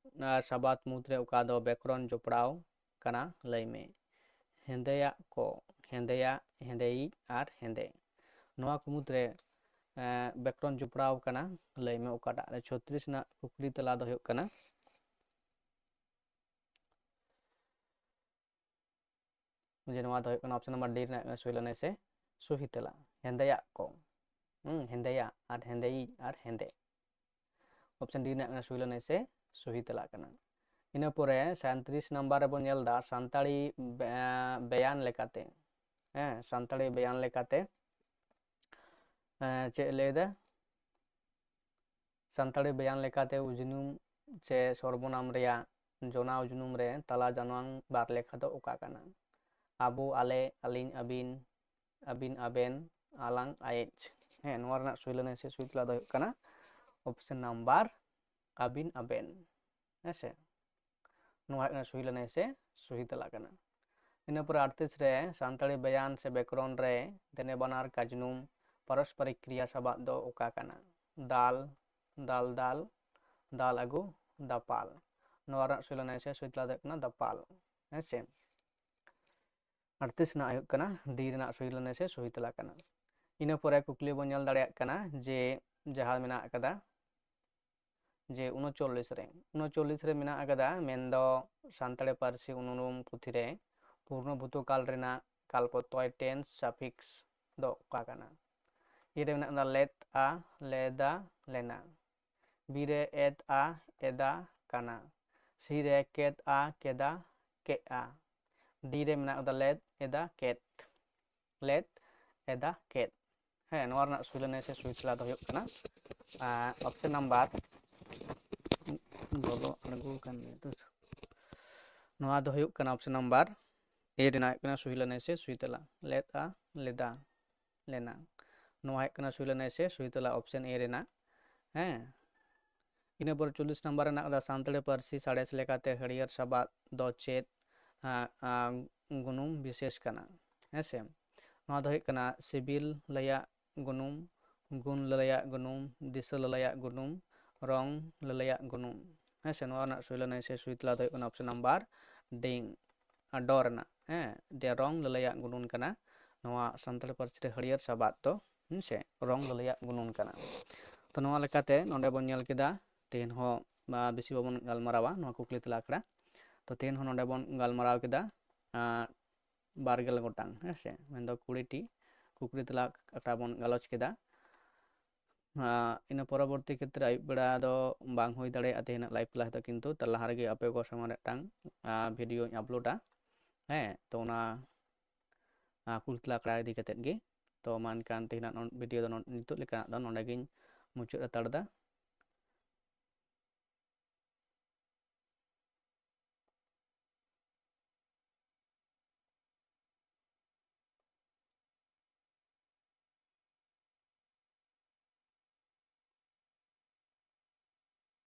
ᱟᱨ, ᱥᱟᱵᱟᱫ ᱢᱩᱫᱽᱨᱮ ᱚᱠᱟ ᱫᱚ ᱵᱮᱠᱨᱚᱱ ᱡᱚᱯᱲᱟᱣ ᱠᱟᱱᱟ? ᱞᱟᱹᱭ ᱢᱮ᱾ ᱦᱮᱸᱫᱮᱭᱟᱜ ᱠᱚ, ᱦᱮᱸᱫᱮᱭᱟᱜ, ᱦᱮᱸᱫᱮᱭᱤᱡ ᱟᱨ ᱦᱮᱸᱫᱮ᱾ ᱱᱚᱣᱟ ᱠᱚ ᱢᱩᱫᱽᱨᱮ, ᱮᱸ, ᱵᱮᱠᱨᱚᱱ ᱡᱚᱯᱲᱟᱣ ᱠᱟᱱᱟ? ᱞᱟᱹᱭ ᱢᱮ ᱚᱠᱟᱴᱟᱜ ᱨᱮ? ᱪᱷᱚᱛᱨᱤᱥ ᱨᱮᱱᱟᱜ ᱠᱩᱠᱞᱤ ᱛᱮᱞᱟ ᱫᱚ ᱦᱩᱭᱩᱜ ᱠᱟᱱᱟ ᱡᱮ ᱱᱚᱣᱟ ᱫᱚ ᱦᱩᱭᱩᱜ ᱠᱟᱱᱟ ᱚᱯᱥᱮᱱ ᱱᱟᱢᱵᱟᱨ ᱰᱤ ᱨᱮᱱᱟᱜ ᱥᱩᱦᱤ ᱞᱟᱹᱱᱟᱹᱭ ᱥᱮ ᱥᱩᱦᱤ ᱛᱮᱞᱟ, ᱦᱮᱸᱫᱮᱭᱟᱜ ᱠᱚ᱾ ᱦᱩᱸ, ᱦᱮᱸᱫᱮᱭᱟᱜ ᱟᱨ ᱦᱮᱸᱫᱮᱭᱤᱡ ᱟᱨ ᱦᱮᱸᱫᱮ᱾ ᱚᱯᱥᱮᱱ ᱰᱤ ᱨᱮᱱᱟᱜ ᱥᱩᱦᱤ ᱞᱟᱹᱱᱟᱹᱭ ᱥᱮ ᱥᱩᱦᱤ ᱛᱮᱞᱟ ᱠᱟᱱᱟ᱾ ᱤᱱᱟᱹ ᱯᱚᱨᱮ ᱥᱟᱭᱛᱨᱤᱥ ᱱᱟᱢᱵᱟᱨ ᱨᱮᱵᱚᱱ ᱧᱮᱞ ᱮᱫᱟ ᱥᱟᱱᱛᱟᱲᱤ ᱵᱮ-, ᱵᱮᱭᱟᱱ ᱞᱮᱠᱟᱛᱮ᱾ ᱦᱮᱸ, ᱥᱟᱱᱛᱟᱲᱤ ᱵᱮᱭᱟᱱ ᱞᱮᱠᱟᱛᱮ, ᱮᱸ, ᱪᱮᱫ ᱮ ᱞᱟᱹᱭ ᱮᱫᱟ? ᱥᱟᱱᱛᱟᱲᱤ ᱵᱮᱭᱟᱱ ᱞᱮᱠᱟᱛᱮ ᱩᱡᱽᱱᱩᱢ ᱥᱮ ᱥᱚᱨᱵᱚᱱᱟᱢ ᱨᱮᱭᱟᱜ ᱡᱚᱱᱟ ᱩᱡᱽᱱᱩᱢ ᱨᱮ ᱛᱟᱞᱟ ᱡᱟᱱᱣᱟᱝ ᱵᱟᱨ ᱞᱮᱠᱷᱟ ᱫᱚ ᱚᱠᱟ ᱠᱟᱱᱟ? ᱟᱵᱚ, ᱟᱞᱮ, ᱟᱹᱞᱤᱧ, ᱟᱹᱵᱤᱱ, ᱟᱹᱵᱤᱱ, ᱟᱵᱮᱱ, ᱟᱞᱟᱝ, ᱟᱭᱮᱡ᱾ ᱦᱮᱸ, ᱱᱚᱣᱟ ᱨᱮᱱᱟᱜ ᱥᱩᱦᱤ ᱞᱟᱹᱱᱟᱹᱭ ᱥᱮ ᱥᱩᱦᱤ ᱛᱮᱞᱟ ᱫᱚ ᱦᱩᱭᱩᱜ ᱠᱟᱱᱟ ᱚᱯᱥᱮᱱ ᱱᱟᱢᱵᱟᱨ ᱟᱹᱵᱤᱱ, ᱟᱵᱮᱱ᱾ ᱦᱮᱸ ᱥᱮ? ᱱᱚᱣᱟ ᱦᱩᱭᱩᱜ ᱠᱟᱱᱟ ᱥᱩᱦᱤ ᱞᱟᱹᱱᱟᱹᱭ ᱥᱮ ᱥᱩᱦᱤ ᱛᱮᱞᱟ ᱠᱟᱱᱟ᱾ ᱤᱱᱟᱹ ᱯᱚᱨᱮ ᱟᱴᱛᱨᱤᱥ ᱨᱮ ᱥᱟᱱᱛᱟᱲᱤ ᱵᱮᱭᱟᱱ ᱥᱮ ᱵᱮᱠᱨᱚᱱ ᱨᱮ ᱫᱮᱱᱮ ᱵᱟᱱᱟᱨ ᱠᱟᱡᱽᱱᱩᱢ ᱯᱟᱨᱚᱥᱯᱚᱨᱤᱠ ᱠᱨᱤᱭᱟ ᱥᱟᱵᱟᱫ ᱫᱚ ᱚᱠᱟ ᱠᱟᱱᱟ? ᱫᱟᱞ, ᱫᱟᱞ ᱫᱟᱞ, ᱫᱟᱞ ᱟᱹᱜᱩ, ᱫᱟᱯᱟᱞ᱾ ᱱᱚᱣᱟ ᱨᱮᱱᱟᱜ ᱥᱩᱦᱤ ᱞᱟᱹᱱᱟᱹᱭ ᱥᱮ ᱥᱩᱦᱤ ᱛᱮᱞᱟ ᱫᱚ ᱦᱩᱭᱩᱜ ᱠᱟᱱᱟ ᱫᱟᱯᱟᱞ᱾ ᱦᱮᱸ ᱥᱮ? ᱟᱴᱛᱨᱤᱥ ᱨᱮᱱᱟᱜ ᱦᱩᱭᱩᱜ ᱠᱟᱱᱟ ᱰᱤ ᱨᱮᱱᱟᱜ ᱥᱩᱦᱤ ᱞᱟᱹᱱᱟᱹᱭ ᱥᱮ ᱥᱩᱦᱤ ᱛᱮᱞᱟ ᱠᱟᱱᱟ᱾ ᱤᱱᱟᱹ ᱯᱚᱨᱮ ᱠᱩᱠᱞᱤ ᱵᱚᱱ ᱧᱮᱞ ᱫᱟᱲᱮᱭᱟᱜ ᱠᱟᱱᱟ ᱡᱮ ᱡᱟᱦᱟᱸ ᱢᱮᱱᱟᱜ ᱟᱠᱟᱫᱟ ᱡᱮ ᱩᱱᱩᱪᱚᱞᱞᱤᱥ ᱨᱮ, ᱩᱱᱩᱪᱚᱞᱞᱤᱥ ᱨᱮ ᱢᱮᱱᱟᱜ ᱟᱠᱟᱫᱟ, ᱢᱮᱱᱫᱚ ᱥᱟᱱᱛᱟᱲᱤ ᱯᱟᱹᱨᱥᱤ ᱩᱱᱩᱨᱩᱢ ᱯᱩᱛᱷᱤ ᱨᱮ ᱯᱩᱨᱱᱚ ᱵᱷᱩᱛᱚ ᱠᱟᱞ ᱨᱮᱱᱟᱜ ᱠᱟᱞ ᱯᱨᱚᱛᱚᱭ, tense suffix, ᱫᱚ ᱚᱠᱟ ᱠᱟᱱᱟ? ᱮ ᱨᱮ ᱢᱮᱱᱟᱜ ᱟᱠᱟᱫᱟ ᱞᱮᱫ ᱟ, ᱞᱮᱫᱟ, ᱞᱮᱱᱟ᱾ ᱵᱤ ᱨᱮ ᱮᱫ ᱟ, ᱮᱫᱟ, ᱠᱟᱱᱟ᱾ ᱥᱤ ᱨᱮ ᱠᱮᱫ ᱟ, ᱠᱮᱫᱟ, ᱠᱮᱫᱼᱟ᱾ ᱰᱤ ᱨᱮ ᱢᱮᱱᱟᱜ ᱟᱠᱟᱫᱟ ᱞᱮᱫ, ᱮᱫᱟ, ᱠᱮᱫ᱾ ᱞᱮᱫ, ᱮᱫᱟ, ᱠᱮᱫ᱾ ᱦᱮᱸ, ᱱᱚᱣᱟ ᱨᱮᱱᱟᱜ ᱥᱩᱭ ᱞᱟᱹᱱᱟᱹᱭ ᱥᱮ ᱥᱩᱭ ᱛᱮᱞᱟ ᱫᱚ ᱦᱩᱭᱩᱜ ᱠᱟᱱᱟ, ᱟᱨ option number, ᱵᱚᱞᱚ ᱟᱬᱜᱚ ᱟᱠᱟᱱ ᱜᱮᱭᱟ ᱛᱚ᱾ ᱱᱚᱣᱟ ᱫᱚ ᱦᱩᱭᱩᱜ ᱠᱟᱱᱟ option number A ᱨᱮᱱᱟᱜ ᱦᱩᱭᱩᱜ ᱠᱟᱱᱟ ᱥᱩᱭ ᱞᱟᱹᱱᱟᱹᱭ ᱥᱮ ᱥᱩᱭ ᱛᱮᱞᱟ᱾ ᱞᱮᱫᱼᱟ, ᱞᱮᱫᱟ, ᱞᱮᱱᱟ᱾ ᱱᱚᱣᱟ ᱦᱩᱭᱩᱜ ᱠᱟᱱᱟ ᱥᱩᱭ ᱞᱟᱹᱱᱟᱹᱭ ᱥᱮ ᱥᱩᱭ ᱛᱮᱞᱟ, option A ᱨᱮᱱᱟᱜ᱾ ᱦᱮᱸ, ᱤᱱᱟᱹ ᱯᱚᱨ ᱪᱚᱞᱞᱤᱥ ᱱᱟᱢᱵᱟᱨ ᱨᱮᱱᱟᱜ ᱠᱟᱫᱟ, ᱥᱟᱱᱛᱟᱲᱤ ᱯᱟᱹᱨᱥᱤ ᱥᱟᱬᱮᱥ ᱞᱮᱠᱟᱛᱮ ᱦᱟᱹᱨᱭᱟᱹᱲ ᱥᱟᱵᱟᱫ ᱫᱚ ᱪᱮᱫ, ᱟ, ᱟ, ᱜᱩᱱᱩᱢ ᱵᱤᱥᱮᱥ ᱠᱟᱱᱟ? ᱦᱮᱸ ᱥᱮ, ᱱᱚᱣᱟ ᱫᱚ ᱦᱩᱭᱩᱜ ᱠᱟᱱᱟ ᱥᱤᱵᱤᱞ ᱞᱟᱹᱭᱟᱜ ᱜᱩᱱᱩᱢ, ᱜᱩᱱ ᱞᱟᱹᱞᱟᱹᱭᱟᱜ ᱜᱩᱱᱩᱢ, ᱫᱤᱥᱟᱹ ᱞᱟᱹᱞᱟᱹᱭᱟᱜ ᱜᱩᱱᱩᱢ, ᱨᱚᱝ ᱞᱟᱹᱞᱟᱹᱭᱟᱜ ᱜᱩᱱᱩᱢ᱾ ᱦᱮᱸ ᱥᱮ, ᱱᱚᱣᱟ ᱨᱮᱱᱟᱜ ᱥᱩᱭ ᱞᱟᱹᱱᱟᱹᱭ ᱥᱮ ᱥᱩᱭ ᱛᱮᱞᱟ ᱫᱚ ᱦᱩᱭᱩᱜ ᱠᱟᱱᱟ option number D, ᱰᱚ ᱨᱮᱱᱟᱜ, ᱦᱮᱸ, ᱫᱮ ᱨᱚᱝ ᱞᱟᱹᱞᱟᱹᱭᱟᱜ ᱜᱩᱱᱩᱱ ᱠᱟᱱᱟ᱾ ᱱᱚᱣᱟ ᱥᱟᱱᱛᱟᱲᱤ ᱯᱟᱹᱨᱥᱤ ᱨᱮ ᱦᱟᱹᱨᱭᱟᱹᱲ ᱥᱟᱵᱟᱫ ᱫᱚ, ᱦᱮᱸ ᱥᱮ, ᱨᱚᱝ ᱞᱟᱹᱞᱟᱹᱭᱟᱜ ᱜᱩᱱᱩᱱ ᱠᱟᱱᱟ᱾ ᱛᱚ, ᱱᱚᱣᱟ ᱞᱮᱠᱟᱛᱮ ᱱᱚᱰᱮ ᱵᱚᱱ ᱧᱮᱞ ᱠᱮᱫᱟ, ᱛᱮᱦᱮᱧ ᱦᱚᱸ, ᱟ, ᱵᱮᱥᱤ ᱵᱟᱵᱚᱱ ᱜᱟᱞᱢᱟᱨᱟᱣᱟ ᱱᱚᱣᱟ ᱠᱩᱠᱞᱤ ᱛᱮᱞᱟ ᱟᱠᱷᱲᱟ᱾ ᱛᱚ, ᱛᱮᱦᱮᱧ ᱦᱚᱸ ᱱᱚᱰᱮ ᱵᱚᱱ ᱜᱟᱞᱢᱟᱨᱟᱣ ᱠᱮᱫᱟ, ᱟ, ᱵᱟᱨ ᱜᱮᱞ ᱜᱚᱴᱟᱝ, ᱦᱮᱸ ᱥᱮ, ᱢᱮᱱᱫᱚ ᱠᱩᱲᱤ ᱴᱤ ᱠᱩᱠᱞᱤ ᱛᱮᱞᱟ ᱟᱠᱷᱲᱟ ᱵᱚᱱ ᱜᱟᱞᱚᱪ ᱠᱮᱫᱟ᱾ ᱟ, ᱤᱱᱟᱹ ᱯᱚᱨᱚᱵᱚᱨᱛᱤ ᱠᱷᱮᱛᱨᱮ ᱟᱹᱭᱩᱵ ᱵᱮᱲᱟ ᱫᱚ ᱵᱟᱝ ᱦᱩᱭ ᱫᱟᱲᱮᱭᱟᱜᱼᱟ ᱛᱮᱦᱮᱧᱟᱜ live class ᱫᱚ, ᱠᱤᱱᱛᱩ ᱛᱟᱨ ᱞᱟᱦᱟ ᱨᱮᱜᱮ ᱟᱯᱮ ᱠᱚ ᱥᱟᱢᱟᱝ ᱨᱮ ᱢᱤᱫᱴᱟᱝ, ᱟ, video ᱧ uploadᱟ᱾ ᱦᱮᱸ, ᱛᱚ ᱚᱱᱟ, ᱟ, ᱠᱩᱠᱞᱤ ᱛᱮᱞᱟ ᱟᱠᱷᱲᱟ ᱤᱫᱤ ᱠᱟᱛᱮᱫ ᱜᱮ᱾ ᱛᱚ ᱢᱟ ᱮᱱᱠᱷᱟᱱ ᱛᱮᱦᱮᱧᱟᱜ ᱱᱚ-, video ᱫᱚ ᱱᱚ-, ᱱᱤᱛᱚᱜ ᱞᱮᱠᱟᱱᱟᱜ ᱫᱚ ᱱᱚᱰᱮ ᱜᱤᱧ ᱢᱩᱪᱟᱹᱫ ᱦᱟᱛᱟᱲ ᱮᱫᱟ᱾